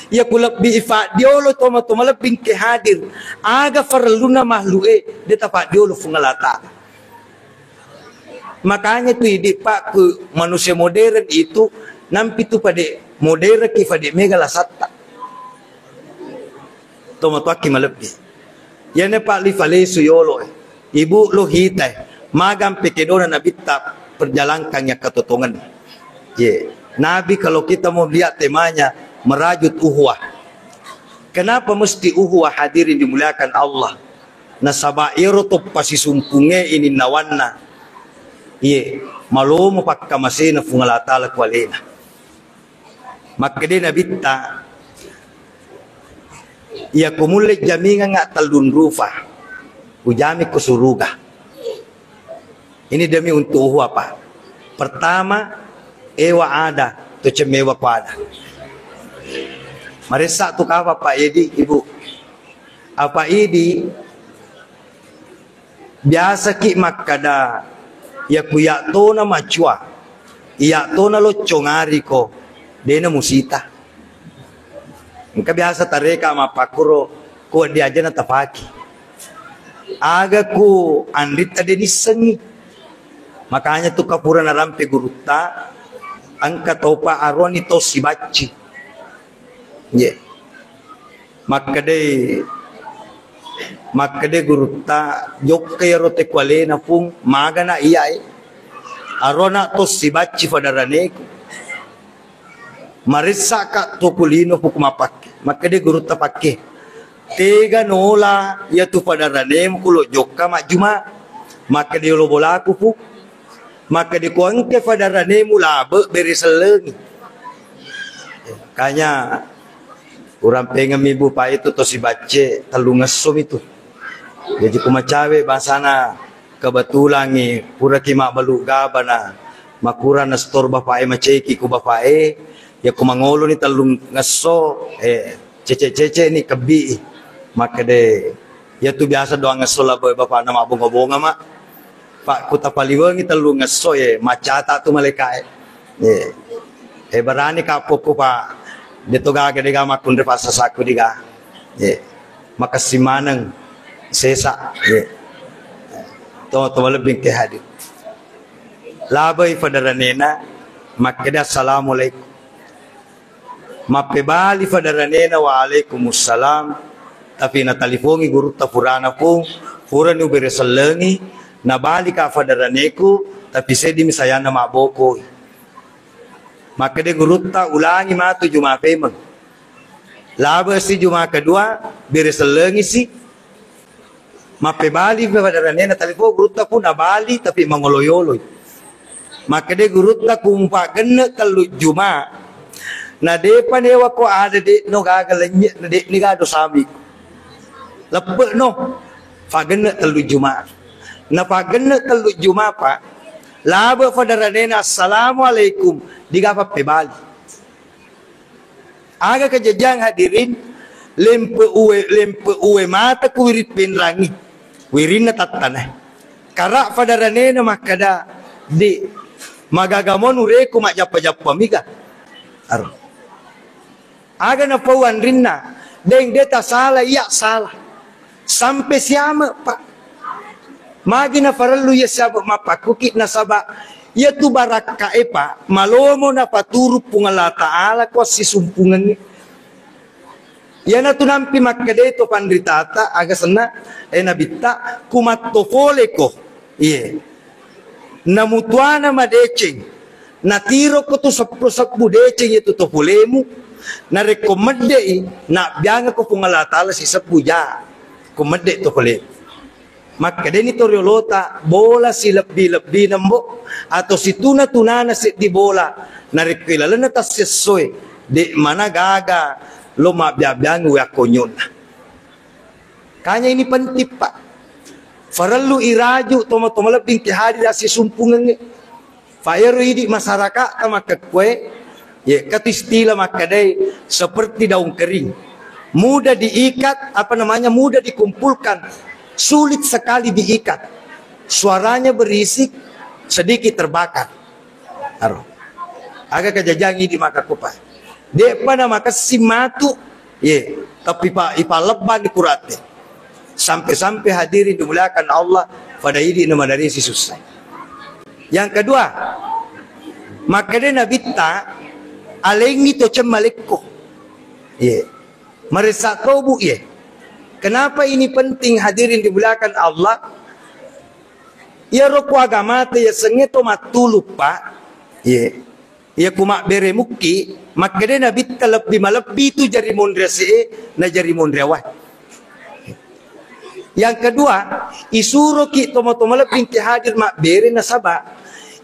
ya ku lebbi ifaddiolo toma-toma lebbi engke hadir. Aga farelluna mahluk e, de tafaddiolo Fuang Allah Ta'ala. Makanya tu idi, Pak, ku manusia modern itu nampi tu pade modern ki pade mega lasatta. Tomatoakki malebbi. Iyana, Pak, li falesu yolo e. Ibu lo hita e. Magang pekedona Nabitta perjalankan yang ketotongan. Ye. Nabi, kalau kita mau lihat temanya, merajut uhuwah. Kenapa mesti uhuwah, hadirin dimuliakan Allah? Nasaba ero to pasisumpunge ini nawanna. Ye, malomo pakkamasena Fuang Allah Ta'ala ku alena. Makkeda Nabitta, "Iya ko mulle jamingang tellung rufa, ujami ko suruga." Ini demi untuk uhuwah, Pak. Pertama, ewa ada, to cemmewa ko ada. Maressa tu kapa, Pak Edi, Ibu? Apa idi Biasaki makkada, "Iya ku iya tona macua, iya tona loccong ariko, dena musita." Engka biasa tareka mappakkuro, ku wedding aja natafaki. Aga ku anritta de nissengi. Makanya tu kapura narampe gurutta, engka topa aroni to sibacci. Ye. Makkedai, makkedai gurutta, "Jokka iyaro te kualena, Pung, magana iyae. Arona to sibacci fadaraneku. Maressaka to kulino puku mapakke." Makkedai gurutta, "Pakke. Tega nola iyatu fadaranemu kulo jokka majjuma?" Makkeda, "Yolo bolaku, Pu." Makkeda, "Ko engka fadaranemu labe, bere sellengi." Kanya urampengemmi, Bu, pa itu to sibacce tellungesso mitu. Jadi ku macawe bangsana kebetulangi puraki mabbalu gabana makurang na setor bapae, maceki ku bapae, ya ku mangoloni tellungesso, eh, cece-cece ni kebbi. Makkeda, "Iyatu biasa doang esso labe bapakna mabbonga-bonga, Mak. Pak, kutapaliwengi tellungesso, ye, maccata tu malaikae. Ye. Eh, berani kapokku, Pak. Deto gaga dega makkunre passasaku diga. Ye. Makessing maneng sesa." Ye. To, to lebih ke hadir. Labai fadaranena, makkeda, "Assalamualaikum." Mappebali fadaranena, "Waalaikumussalam." Tapi natalifongi gurutta purana, "Pung, purani ubere sellengi, nabalika fadaraneku, tapi seddimi sayanna mabbokoi." Makkeda gurutta, "Ulangi matu juma pemeng." Labesi juma kedua, bere sellengisi. Mappebali fadaranena, talifo gurutta pun nabali, tapi mangolo-yoloi. Makkeda gurutta, "Kumpagenne tellu juma, na depa newa ko ada, de no gaga lenye, na de ni gado sami. Leppe no, fagenne tellu juma." Na fagenne tellu juma, Pak, labe fadaranena, "Assalamualaikum," diga pappebali. Aga kejadian hadirin, lempe uwe, lempe uwe mata ku wiring penrangi. Wirinna tattana. Kara fadaranena makkada, "Di, magaga mo nureku majappa-jappa miga?" Aro. Aga napau anrinna, deng de tasala, iya salah. Sampe siame, Pak. Magi nafarellu iya siame mappakkuki, nasaba iyatu barakkae, Pak, malomo napaturu Puang Allah Ta'ala ko assisumpungengnge. Iyanatu nampi makkeda to panritata, aga senna, eh, Nabitta, "Kumatto foleko." Iye. Namutuana madeceng. Natiroko tu seppu-seppu deceng iyatu topolemu, narekko medde'i, nabbiangako Puang Allah Ta'ala sisebbu ja, ko medde topolemu. Makkedani to riolota, "Bola silebbi-lebbina, Mbo, atau situna-tunana seddi bola, narekko ilalenna tassessoe, de mana gaga lo mabbiang-biangi we akkonyonna." Kanya ini penting, Pak. Farellu iraju toma-toma lebbi engke hadir assisumpungengnge. Fa ero idi masyarakat makkekkue, ye, katu istilah makkedai seperti daun kering. Mudah diikat, apa namanya, mudah dikumpulkan, sulit sekali diikat. Suaranya berisik, sedikit terbakar. Aro. Aga kejadian idi makkekkupa. De'pa na makessing matu, ye, tapi pa ipallebbang ni kuratte. Sampai-sampai hadirin dimuliakan Allah, pada idi na madarisi susah. Yang kedua, makkeda Nabitta, "Alengi to cemmalekko." Ye. Maressa tobu ye. Kenapa ini penting, hadirin dimuliakan Allah? Iyaro ku agamata yasengnge to mattulu, Pak. Ye. Iya ku mabbere mukki, makkeda Nabitta lebbi malebbi tu jari monri ase'e na jari monri awae. Yang kedua, isuroki tomo-tomo lebbi engke hadir mabbere nasaba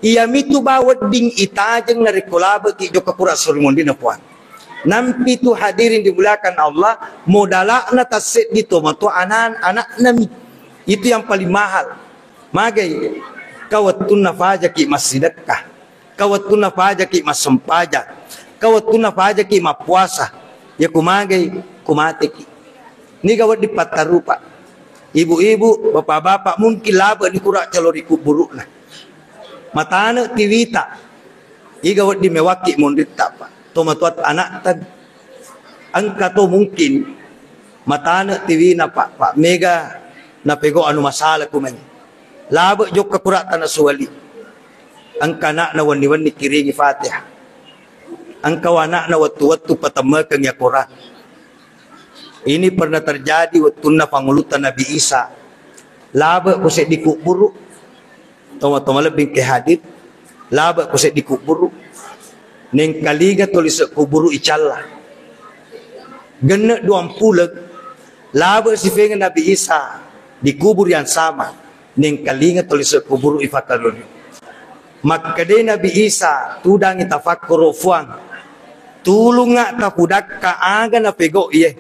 iyamitu ba wedding itajeng narekko labeki jokka pura sori monrina Puang. Nampi tu hadirin dimuliakan Allah, modala'na tasseddi tomatoa anan-, anaknami. Itu yang paling mahal. Magai ka wettunna fajaki massidekka, ka wettunna fajaki massempajang, ka wettunna fajaki mappuasa, ya ku magai ku mateki. Niga wedding pattarupa. Ibu-ibu, bapak-bapak, mungkin labe ni kura calori kuburu'na. Matane tiwita. Iga wedding mewakki monritta, Pak. Tomatoa anakta. Engka to mungkin matane tiwina, Pak, Pak, mega napego anu masalah kumeng. Labe jokka kura tana suwali. Engka anakna wenni-wenni kiringi Fatihah. Engka anakna wettu-wettu patemmekengi Al-Quran. Ini pernah terjadi wettunna pangulutta Nabi Isa. Labe ku seddi kubburu, toma-toma lebbi engke hadir. Labe ku seddi kubburu, nengkalinga tolise kubburu icalla. Genne duampuleng, labe sifengeng Nabi Isa di kubur yang sama. Nengkalinga tolise kuburu ifakaruri. Makkedai Nabi Isa, tudangi tafakkoro Fuang. Tulunga tapudakka aga napegau iye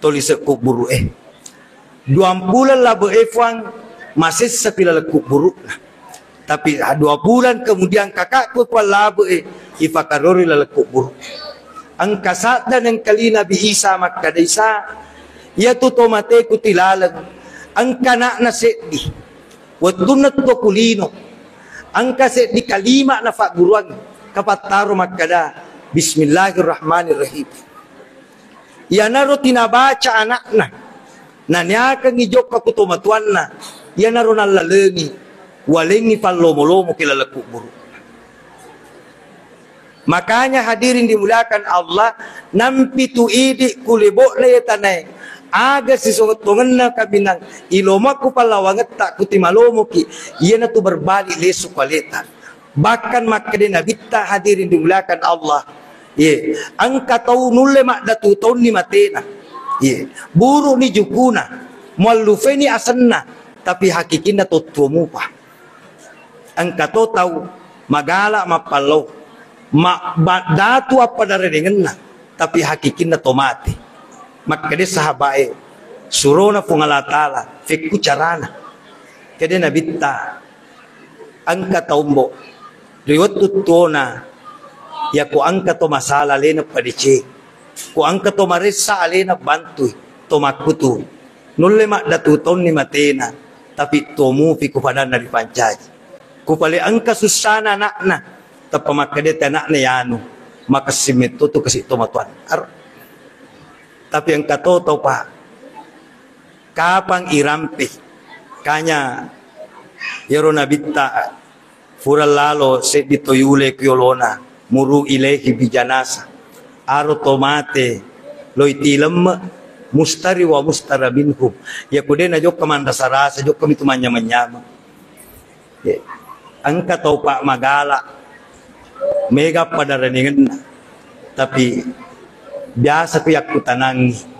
tolise kuburu e. Duampuleng labe e Fuang, masessa pi laleng kuburu. Tapi dua bulan kemudian kakakku Fuang labe e ifakaruri laleng kuburu. Engka sadda nengkali Nabi Isa makkeda Isa, iyatu to mateku tilaleng, engka anakna seddi. Wettunna tuo kulino, engka seddi kalima nafagguruang, kapattaro makkeda, Bismillahirrahmanirrahim. Iyanaro tinabaca anakna, naniakengngi jokka ku tomatoanna, iyanaro nallalengi, walengngi fallomo-lomo ke laleng kuburu. Makanya hadirin dimuliakan Allah, nampi tu idi ku lebo'na ye tanae, aga sisonget-tongenna kaminang, ilomakku pallawangetta ku timalomoki, iyanatu berbalik lesu ku aleta. Bahkan makkeda Nabitta hadirin dimuliakan Allah, ye, engka tau nulle maddatu taunni matena. Ye, buruni jukuna, muallufeni asenna, tapi hakikinna tottuo mupa. Engka to tau magala mappallau, ma-, maddatu appada renengenna, tapi hakikinna to mate. Makkeda sahabae, surona Puang Allah Ta'ala, fekku carana. Kede Nabitta, engka taumbo ri wettu tuona, yako engka to masalah alena padeceng, ko engka to maressa alena bantui, to makkutu, nulle maddatu taunni matena, tapi to mupi ku padanna ripancaji. Ku pale engka sussana anakna, tappa makkeda te anakna yanu, makessing metto tu kasi tomatoanna. Ar-, tapi engka to tau pa Kapang irampe? Kanya iyaro Nabitta, fura lalo seddi to yule ku yolona, muru ilaihi bijanasa. Aro to mate loi tilemme, mustari wa mustara minhum. Iya ku de najokka manrasa-rasa, jokka mitu manyameng-nyameng. Ye, engka tau pa magala, mega pada renengenna. Tapi biasa ku yakkutanangi.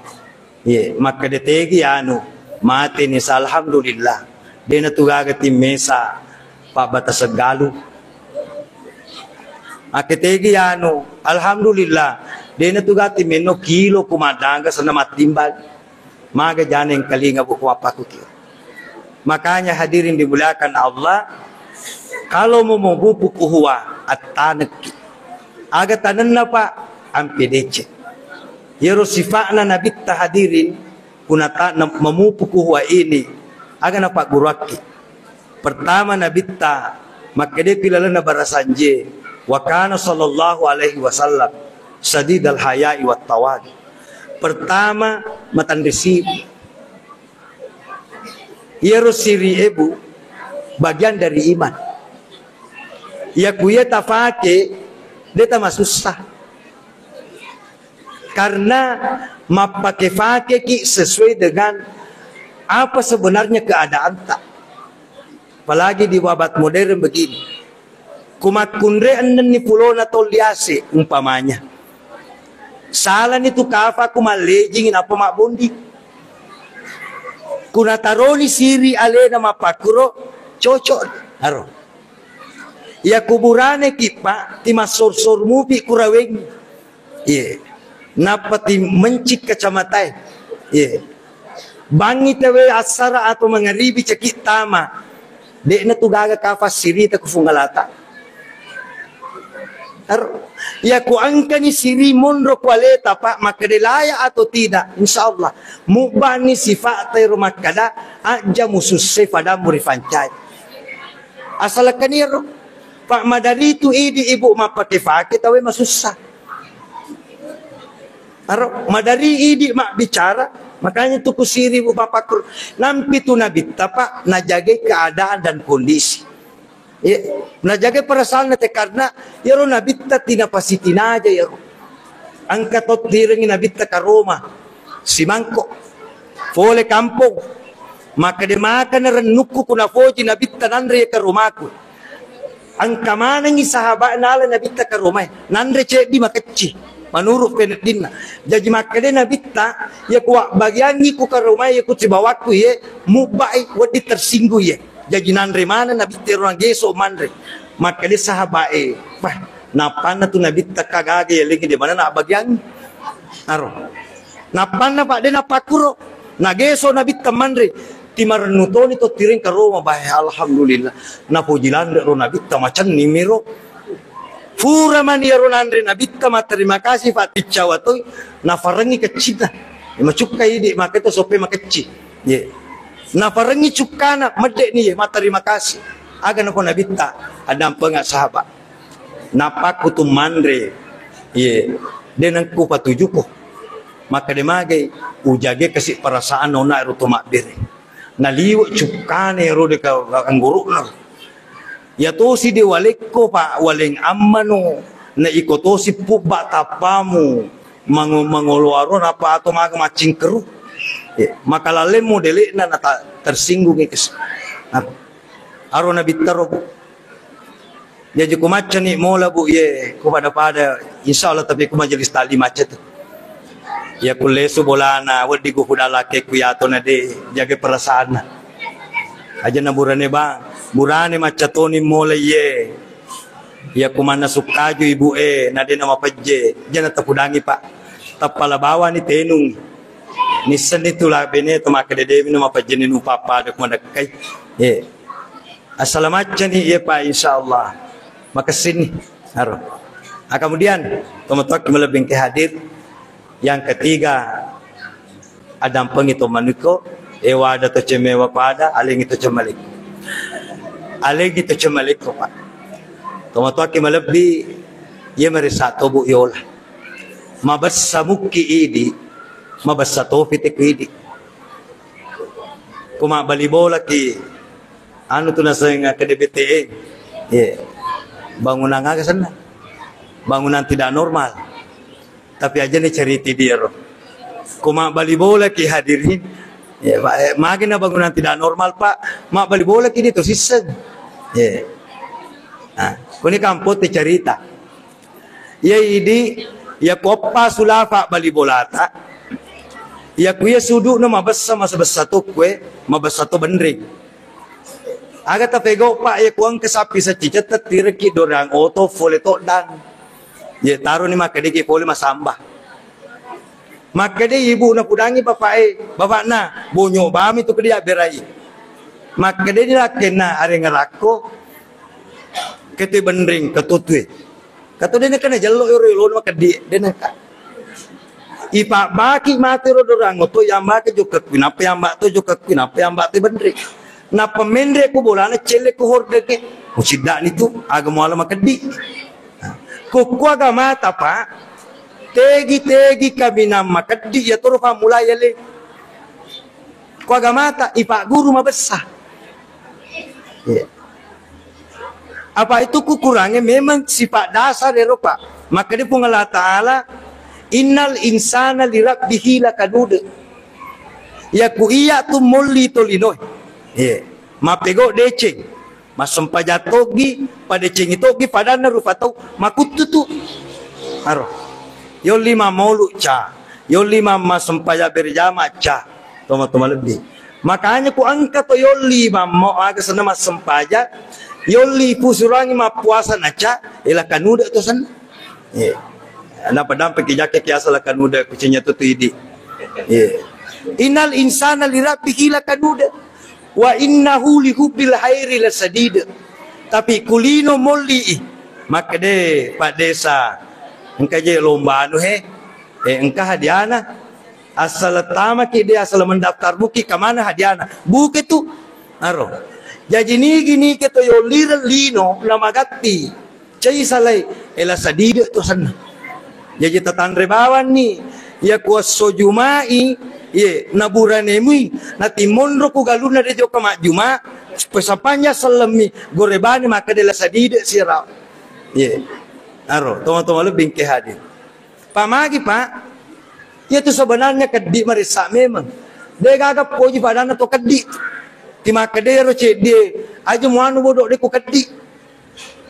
Ye, makkeda tegi anu, mate ni sa, alhamdulillah. De natu gaga timmesa pabbata seggalu. Makkeda tegi anu, alhamdulillah. De natu gaga timmenno kilo ku maddaga senna mattimbal. Maga jana engkalinga buku appaku ki. Makanya hadirin dimuliakan Allah, kalau mau mamupu kuhua, attanekki. Aga tanenna, Pak? Ampe deceng. Yero sifa'na Nabitta hadirin, punata na-, mamupu kuhua ini, aga napagguruakki. Pertama Nabitta, makkedai pi lalenna barasanje, wa kana sallallahu alaihi wasallam sadidal hayai wat tawadi. Pertama, matanre siri. Iyaro siri ebu bagian dari iman. Iya ku iya tafake, de tamasussa. Karena mappake-fakeki sesuai dengan apa sebenarnya keadaanta. Apalagi di abad modern begini. Kumakkunre ennenni pulona tolli ase, umpamanya. Salani tu kafa ku mallejingi nappa mabbondi. Kunataroni siri alena mappakkuro, cocok. Aro. Iya kuburane ki, Pak, timassor-sor mupi kuraweng. Iye. Nappa ti mencik kacamatae. Iye. Bangngi tawe assara atau mangaribi caki tama. De'na tu gaga kafa sirita ku Fuang Alata. Aro, iya ku engkani siri monro ku aleta, Pak, makkeda layak atau tidak, insya Allah. Mubbani sifat ero makkeda, aja mususse fadamu rifancai. Asalakkani ero, Pak, madari tu idi ibu mappake-pake tawe masussa. Aro, madari idi mabbicara, makanya tu kusiri bu mapakkur. Nampi tu nabitta, Pak, najagai keadaan dan kondisi. Iya, najagai perasaanna te karena iyaro nabitta tina pasitinaja iyaro. Engka to tirengi nabitta karoma, simangko. Fole kampong. Makkeda makana rennukku ku nafoji nabitta nanre karomaku. Engka manengi sahabat nala nabitta karomae, nanre ceddi makecci, menurut peneddinna. Jaji makkeda nabitta, iya ku abbagiangi ku karomae, iya ku sibawakku iye, mubbai, wedding tersinggung iye. Jaji nanre maneng nabitta ero nageso manre. Makkeda sahabat e, wah, nappanna tu nabitta kagaga yalengi de mana nabbagiangi. Aro. Nappanna, Pak, de nappakkuro. Nageso nabitta manre. Timarennu toni to tireng karoma, bae, alhamdulillah. Napoji lanre ro nabitta macenni miro. Fura mani iyaro nanre nabitta, matterima kasih, Pak, ticcawa toi. Nafarengi keccinna. Macukka idi, maka to soppe makecci. Ye. Nafarengi cukkana, medde ni, ye, matterima kasih. Aga nako nabitta, addampengeng sahabat. Nappakku tu manre, iye, de nengku patujuku. Makkeda magai, ujage kasi perasaanna ona ero to mabbere. Naliwe cukkane ero deka anggurukna. Ya tosi de walekko, Pak, waleng ammano. Na iko tosi pubba tappamu. Mango-, mangolo aro napa ato maga maccingkeru. Iye, makalallemmu delekna nata tersinggung ikes. Nah, aro nabitta ro. Jaji ku maccani mola, Bu, ye, ku pada-pada, insya Allah, tapi ku majelis taklim macca tu. Ya ku lesu bolana, weddi ku kuda lake ku yato na de, jaga perasaanna. Aja na burane, Bang. Burane macca toni mola, ye. Ya ku manna sukkaju ibu e, na de na mapejje, jana tapudangi, Pak. Tappala bawani tenung. Nissenni tu la bene to makkeda de mi na mapejje ni nu pappada ku madekkai. Ye. Assala maccani, iya, Pak, insya Allah. Makessinni. Aro. Ah, kemudian, tomatoakki malebbi engke hadir. Yang ketiga, adampengi to manuko, ewa ada to cemewa pada, alengi to cemalekko. Alengi to cemalekko, Pak. Tomatoakki malebbi, iya marisa tobu yola. Mabessa mukki idi, mabessa topi teku idi. Ko mabbali bolaki, anu tu naseng akkeda B T E. Ye. Bangunan aga senna? Bangunan tidak normal. Tapi aja ni cerita dia ro. Ko mabbali bolaki hadirin. Ye, Pak, eh, magena bangunan tidak normal, Pak. Mabbali bolaki di to sisseng. Ye. Nah, kuni kampote cerita. Iya idi, iya koppa sulafa bali bolata. Iya ku iya sudu'na mabessa, masabessa to kue, mabessa to benreng. Aga tapegau, Pak, iya ku engka sappi saccicetta tireki dorang oto fole toddang. Iya taroni makkedeki fole masamba. Makkeda ibu napudangi bapak e, bapakna, bonyo bami tu kedi abberai. Makkeda ni lakkenna arenga rakko, kete benreng ketutue. Kato dena kena jello yoro yolo makeddi, dena ka. Ipabbaki mate ro dorang oto yambake jokka kui, nappa yamba to jokka kui, nappa yamba to benreng. Nappa menre ku bolana celle ku hordeke. Muciddani tu, aga muala makeddi. Kukku agamata, Pak, tegi-tegi kaminang makeddi, iya toro fammulai ale. Ko agamata, ipagguru mabessa. Iya. Apa itu kukurangi memang sifat dasar ero, Pak. Maka di Puang Allah Ta'ala, "Innal insana lirabbihi lakanud." Ya ku iya tu molli tolinoe. Iya. Mapego deceng. Massempajang toggi, padecengi toggi, padanna rupa tau makuttu tu. Aro. Yolli mammolu ca, yolli mamma sempajang berjama ca, toma-toma lebbi. Makanya ku engka to yolli mamma aga senna massempajang, yolli pusurangi mappuasa na ca, ela kanuda to senna. Iya. Napa dampe ki jakke ki asal kanuda kucinya tu tu idi. Iya. Innal insana lirabbihi lakanuda. Wa innahu lihubbil hairi lasadid. Tapi kulino molli i. Makkede Pak Desa, engka je lomba anu he. Eh, engka hadiana. Asal tamaki de asal mendaftar buki kamana hadiana. Buke tu. Aro. Jaji nigi nike to yolireng lino na magatti. Cai salai, ela sadide to senna. Jaji tatanre bawanni, iya ku esso Juma'i, iye, naburanenui, natimmonro ku galunna de jokka majjuma, pesapanja sellemmi, gorebani makkeda ela sadide sira. Iye. Aro, toma-toma lebbi engke hadir. Pamagi, Pak? Iya tu sebenarnya keddi marissa memang. De gaga poji padanna to keddi. Timakkedero ceddi, aja muanu bodo de ku keddi.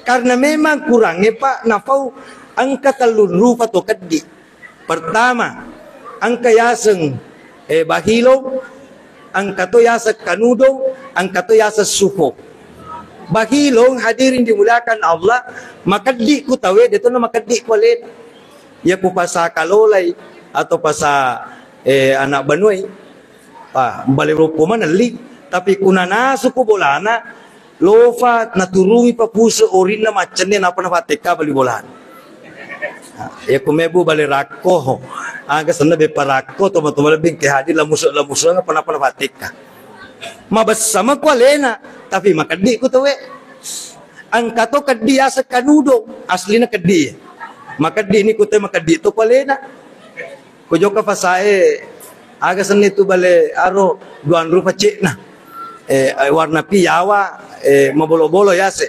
Karena memang kurangnge, Pak, nafau engka tellung rupa to keddi. Pertama, engka yaseng, eh, bahilong, engka to yaseng kanudong, engka to yaseng suko. Bahilong hadirin dimuliakan Allah, makeddi ku tawe, de to na makeddi ku alena. Iya ku pasa kalolai atau pasa, eh, anak banuai. Ah, bale loppo manelli, tapi ku nanasu ku bolana, lofa naturungi pa puse orinna maccenne napa nafattekka bali bolana. Ah, iya ku mebu bale rakko, aga senna beppa rakko, toma-toma lebbi engke hadir lamusu-, lamusuang apa napa nafattekka. Mabessa mako alena, tapi makeddi ku tauwe. Engka to keddi yaseng kanudong, aslina keddi. Makeddi ni ku te makeddi to ku alena. Ku jokka pasae, aga senni tu bale aro duang rupa cekna. Eh, eh, warna piawa, eh, mabolo-bolo yase.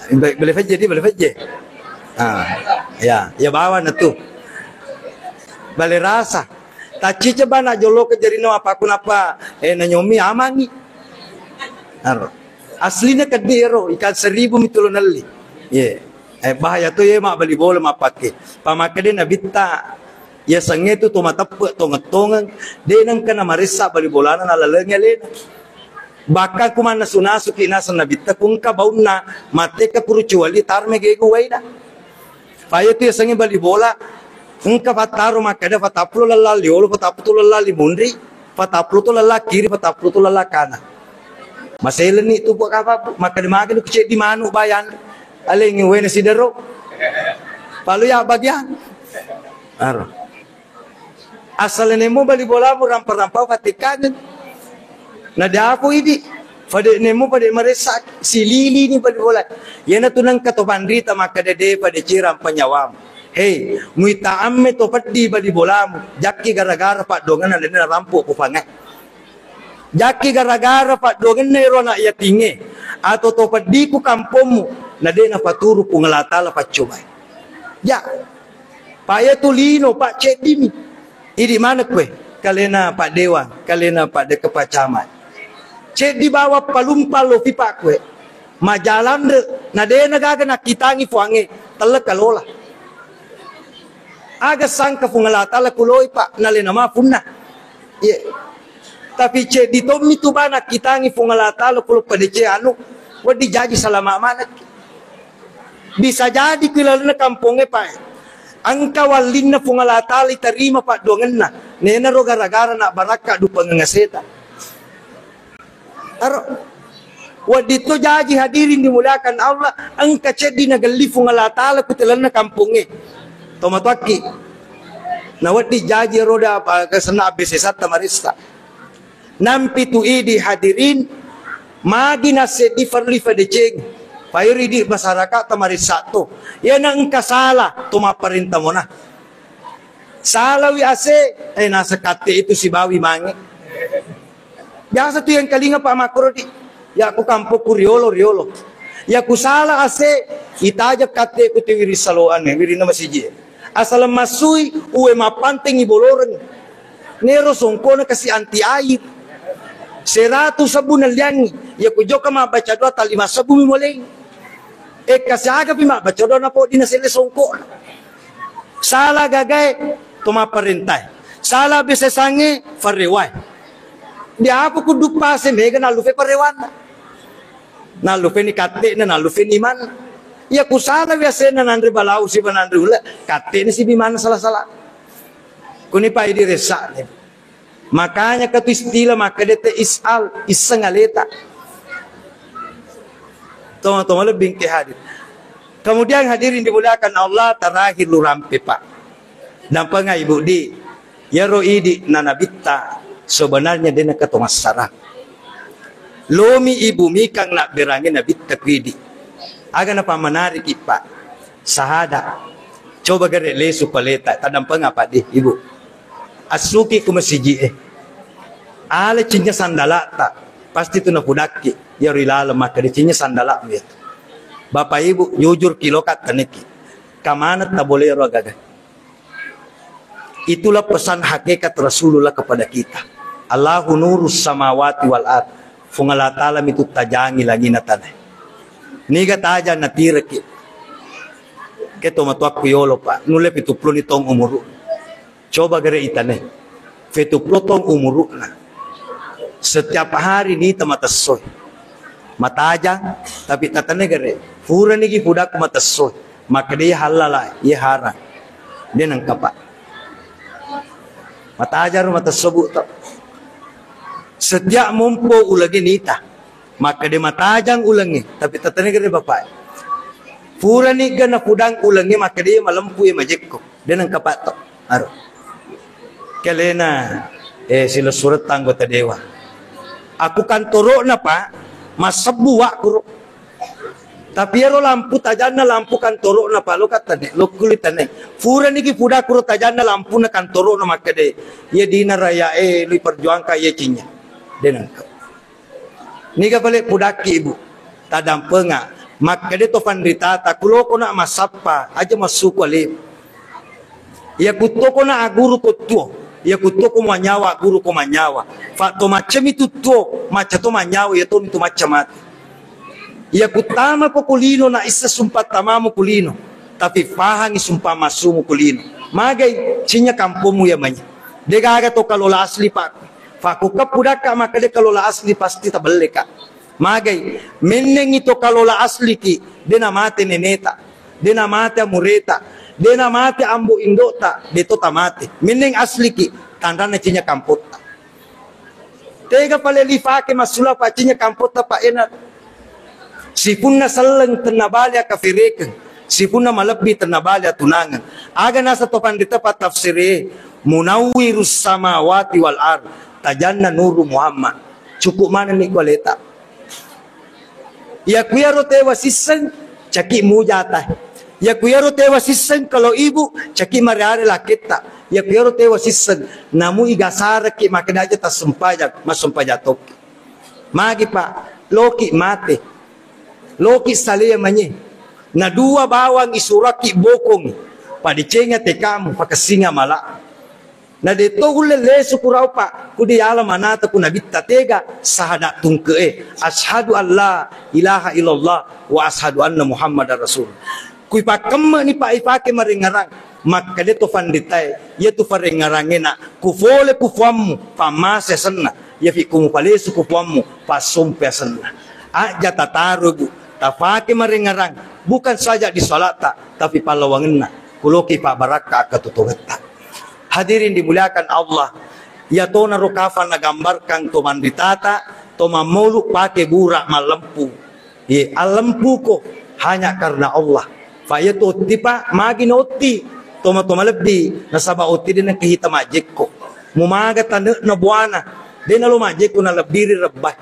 Be-, bale pejje di, bale pejje. Ah, ya, ya bawa na tu. Bale rasa. Taccice bana jolo ke jarina apa ku napa, eh, nanyomi amangi. Aro. Aslina keddi ero, ikan seribu mi tulo nelli. Ye. Eh, bahaya to ye mabbali bola mappakke. Pamakkede Nabitta, yasengnge tu to mateppe tongeng-tongeng, de nengka namaressa bali bolana nalalengi alena. Bahkan ku mannasu-nasuki naseng Nabitta, ku engka baunna, mattekka ku rucuwali tarme gegu waina. Paya tu yasengnge bali bola, engka fattaro makkeda, fatappulo lella liolo, fatappulo lella limunri, fatappulo to lella kiri, fatappulo to lella kana. Maselenni tu buat apa, Bu? Makkeda magi lu kecil di manu bayan. Alengi wena sidero. Palu ya bagian. Aro. Asal nemo bali bolamu rampa-rampa fattikangeng. Na dapo idi. Pada nemo pada maressa silili ni bali bola. Yana tu nengka to panrita makkeda de pada cirang penyawamu. Hei, muita amme to peddi bali bolamu. Jakki gara-gara paddoangenna lenne rampo ku pangai. Jakki gara-gara paddoangenna ero anak yatingnge atau to peddi ku kampommu, na de napaturu Puang Allah Taala paccobai. Ja. Pak, iya tu lino, Pak, ceddimi. Idi maneng kue, kalena Pak Dewan, kalena Pak Deka Pak Camat. Ceddi bawang palumpa lopi, Pak, kue. Majalanre, na dena gaga nakkitangi fuangnge, telle kalola. Aga sangka Puang Allah Taala kuloi, Pak, nalena mafunna. Iye. Tapi ceddi tommi tu bana kitangi Puang Allah Taala kulo padece anu, wedding jaji salama manekki. Bisa jadi ku ilalenna kampongnge, Pak. Engka wallinna Puang Allah Taala itarima paddoangenna. Nenaro gara-gara na barakka dupengeng aseta. Aro. Wedding to jaji hadirin dimuliakan Allah, engka ceddi nagelli Puang Allah Taala ku telenna kampongnge. Tomatoakki. Na wedding jaji roda apa, kesenna abbesesatta marissa. Nampi tu idi hadirin, magi nasseddi farli fadeceng. Pairi di masyarakat tamarissa to. Iyana engka sala to mapparenta mona. Salawi ase, eh, naseng katte itu sibawi mange. Biasa tu yang kalinga Pak Makro di, ya ku kampokku riolo, riolo. Ya ku sala ase, itajak katte ku tiwiri saloan, eh, wirinna masiji. Asal masui, uwe mapantengi boloreng. Nero songkona kasi anti air. Seratu sebbu nelliangngi, iya ku jokka mabbaca doa tallima sebbu mi moleng. E, kasiagapi mabbaca doa napoddi naselle songko. Sala gagae to mapparentae. Sala besesangnge farewai. Diapo ku duppase mega nallufe parewanna. Nallufeni katte'na, nallufeni imanna. Iya ku sala biasena nanre balau siba nanre ula, katte'na sibi manna sala-sala. Kuni pa idi ressa. Makanya katu istilah makkeda te is'al, isseng aleta. Toma-toma lebbi engke hadir. Kemudian hadirin dimuliakan Allah, terakhir lu rampe, Pak. Dampenga Ibu di, iyaro idi na nabitta sebenarnya de nakato massara. Lomi Ibu mikang nabberangi nabitta ku idi. Aga napamanariki, Pak? Sahada. Coba gare lesu paleta, tadampenga, Pak, di, Ibu. Assuki ku masiji e. Ala cinnya sandalata, pasti tu napudakki. Iyaro ilaleng makkeda cinnya sandala'mu itu. Bapak Ibu, jujur ki loka taneki. Kamana tabolero agaga. Itulah pesan hakikat Rasulullah kepada kita. Allahu nurus samawati wal ard. Fung Allah Ta'ala mitu tajangi langina tanah. Niga tajang natireki. Ke tomatoakku yolo, Pak. Nulle pitu puluh ni tong umuru. Coba gare itane. Fetu ploto umuru'na. Setiap hari nita matessoi. Matajang, tapi tatane gare. Furani gi pudaku matessoi. Makkeda iya hallala, iya harang. De nengka, Pak. Matajang ro matesso, Bu, to. Setiap mompo ulage nita. Makkeda matajang ulengnge, tapi tatane gare, Bapak. Furani ga napudang ulengnge, makkeda iya malempu iya majekko. De nengka, Pak, to. Aro. Kelena, eh, silessuretta anggota dewan. Aku kantoro'na, Pak, massebbu wakkuro. Tapi ero lampu tajanna lampu kantoro'na, Pak, lo kattane, lo kuli tane. Furani ki pudaku ro tajanna lampuna kantoro'na makkeda, iya dina raya e, lui perjuangkan iya cinya. De nengka. Niga pale pudakki, Ibu? Tadampenga. Makkeda to panritata, kuloko na massappa, aja massuku ale. Iya kuttoko na aguru ko tuo. Iya kuttoko manyawa aguru ko manyawa. Fa to maccami tu tuo, macca to manyawa, iya to mi tu macca mati. Iya kuttama ko kulino na issa sumpa tamamu kulino. Tapi fahangi sumpa massumu kulino. Magai cinya kampommu iya manya. Degaga to kalola asli, Pak. Fa ko keppu dakka makkeda kalola asli pasti tabelleka. Magai, mennengngi to kalola asliki, de namate neneta, de namate amureta, de namate ambo indota, de to tamate. Menneng asliki, tanranna cinya kampotta. Tega pale lifake massula pacinya kampotta, Pak, ena. Sipunna selleng tenna bale akaferekeng, sipunna malebbi tenna bale atunangeng. Aga nasa to pandita pattafsire, munawwirus samawati wal ard, tajanna nuru Muhammad. Cukup manenni kualeta. Iya kuyaro tewa sisseng, caki mujata. Iya kuyaro tewa sisseng, kalau ibu, caki mareare laketta. Iya kuyaro tewa sisseng, namu igasaraki makkeda aja tassempajang, massempajang tokki. Magi, Pak, loki mate. Loki salea manye. Na dua bawang isuraki bokong. Padecenga tekamu, pakessinga mala. Na de to gulle lesu kurau, Pak, ku diala manata ku nabitta tega sahada tungke e. Asyhadu an la ilaha illallah wa asyhadu anna Muhammadar Rasul. Kui pakkemme ni, Pak, ipake marengngerang. Makkeda to panditae, iya tu parengngerangena ku fole ku fuammu, pammase asenna. Iya fi ku mupalesu ku fuammu, passompe asenna. Aja tataro, Bu, tapake marengngerang, bukan saja di salata, tapi pallawangenna. Kuloki pabbarakka akkatutungetta. Hadirin dimuliakan Allah, iya tona ro kafang nagambarkang to manritata, to mammolu pake bura mallempu. Ye, allempuko hanya karena Allah. Fa iya to otti, Pak, magi na otti. Toma-toma lebbi, nasaba otti de nengka hita majjekko. Mumaga tane'na buana, de nalo majjekko nalebbiri rebba.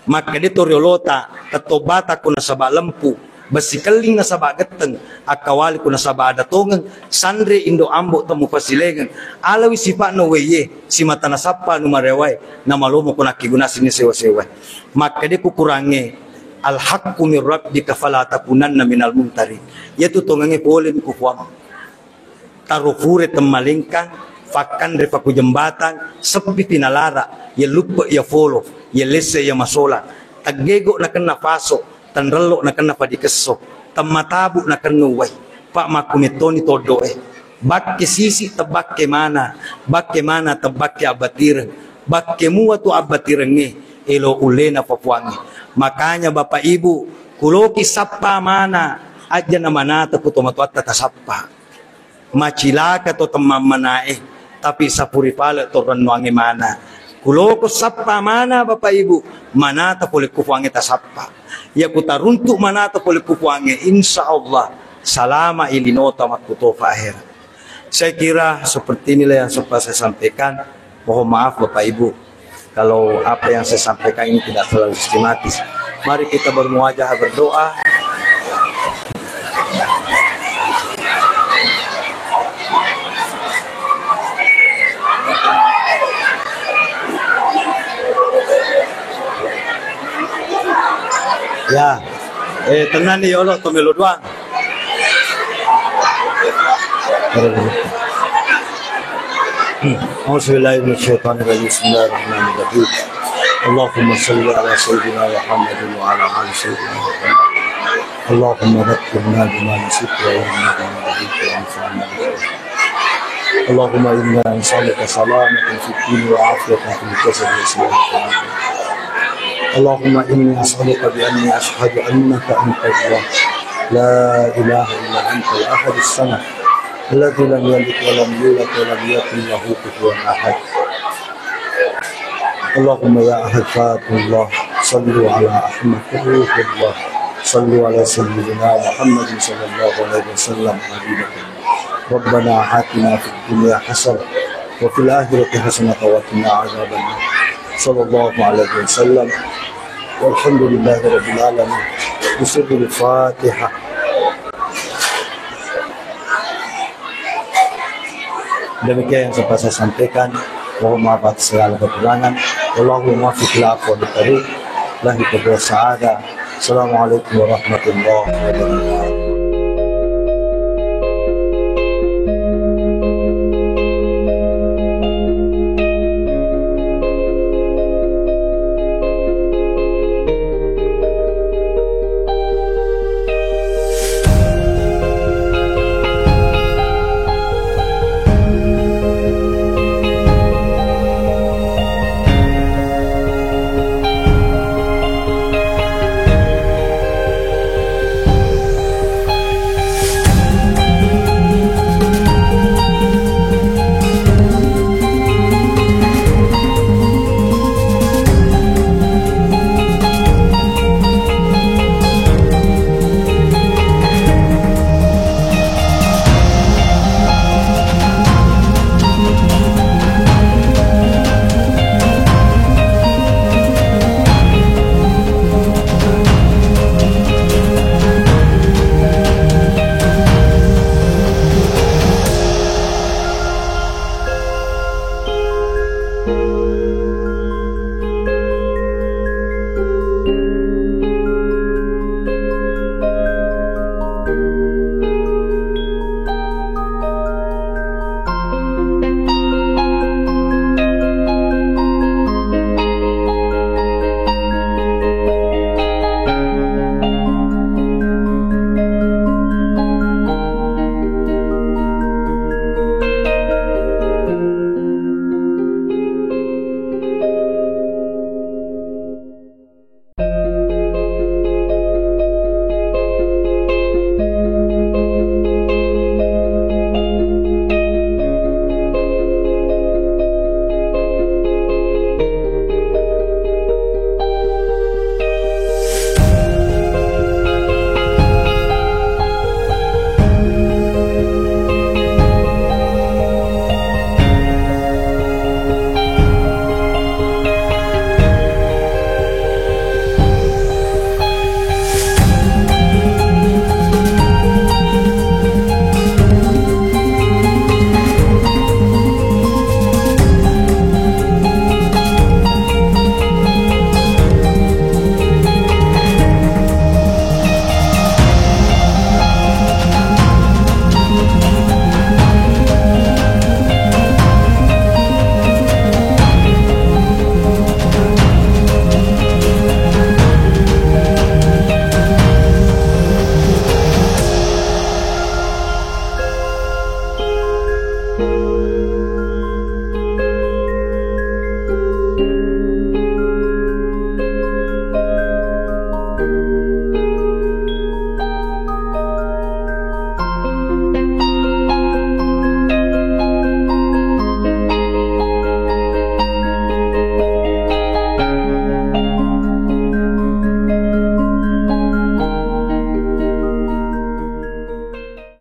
Makkeda to riolota, tettobbatako nasaba lempu, bessikelling nasaba getteng, akkawaliko nasaba ada tongeng, sanre indo ambo temu pasilengeng, alawi sipa'na uwaiye, simata nasappa nu marewae, namalomoko nakkeguna sinne sewa-sewae. Makkeda ku kurangnge, "Al-haqqu min rabbika fala takunanna minal mumtarin." Iyatu tongengnge polemi ku Puang. Taro pure temmalengkang, Fakkanre pakujembatang, seppi pinalara, iya luppe iya folo, iya lesse iya masolang, teggego nakenna faso, tenrello nakenna padikesso, temmatabu nakenna uwai, pa makkumettoni toddoe. Bakke sisi tebbakke mana, bakke mana tebbakke abbatireng, bakke mua tu abbatirengnge, elo ullena papuangnge. Makanya Bapak Ibu, kuloki sappa mana, ajjana manata ku tomatoatta tasappa. Macilaka to temmammanae, tapi sapuri pale to rennuangnge mana. Kuloko sappa mana Bapak Ibu, manata pole ku Puangnge tasappa. Iya ku taruntuk manata pole ku Puangnge, insya Allah salama i linota makkutofa ahera. Saya kira seperti inilah yang sempat saya sampaikan. Mohon maaf Bapak Ibu, kalau apa yang saya sampaikan ini tidak terlalu sistematis. Mari kita bermuwajahah berdoa. Ya, eh, tenang nih, yolo, tomelo doang. أعوذ بالله من الشيطان الرجيم. بسم الله الرحمن الرحيم. اللهم صل على سيدنا محمد وعلى آل سيدنا محمد. اللهم ذكرنا بما نسيت وعلمنا بما جهلت وانفعنا بما علمتنا. اللهم إنا نسألك سلامة في الدين وعافية في الجسد وسلامة في الدين. اللهم إني أسألك بأني أشهد أنك أنت الله، لا إله إلا أنت الأحد الصمد، الذي لم يلد ولم يولد ولم يكن له كفوا أحد. اللهم يا أحد ذات الله، صلوا على أحمد روح الله، صلوا على سيدنا محمد صلى الله عليه وسلم حبيبك. ربنا آتنا في الدنيا حسنة وفي الآخرة حسنة وقنا عذاب النار. صلى الله عليه وسلم. والحمد لله رب العالمين. بسر الفاتحة. Demikian yang sempat saya sampaikan. Mohon maaf atas segala kekurangan. Wallahul muwaffiq ila aqwamit thariq. Lahik wa sa'adah. Assalamualaikum warahmatullahi wabarakatuh.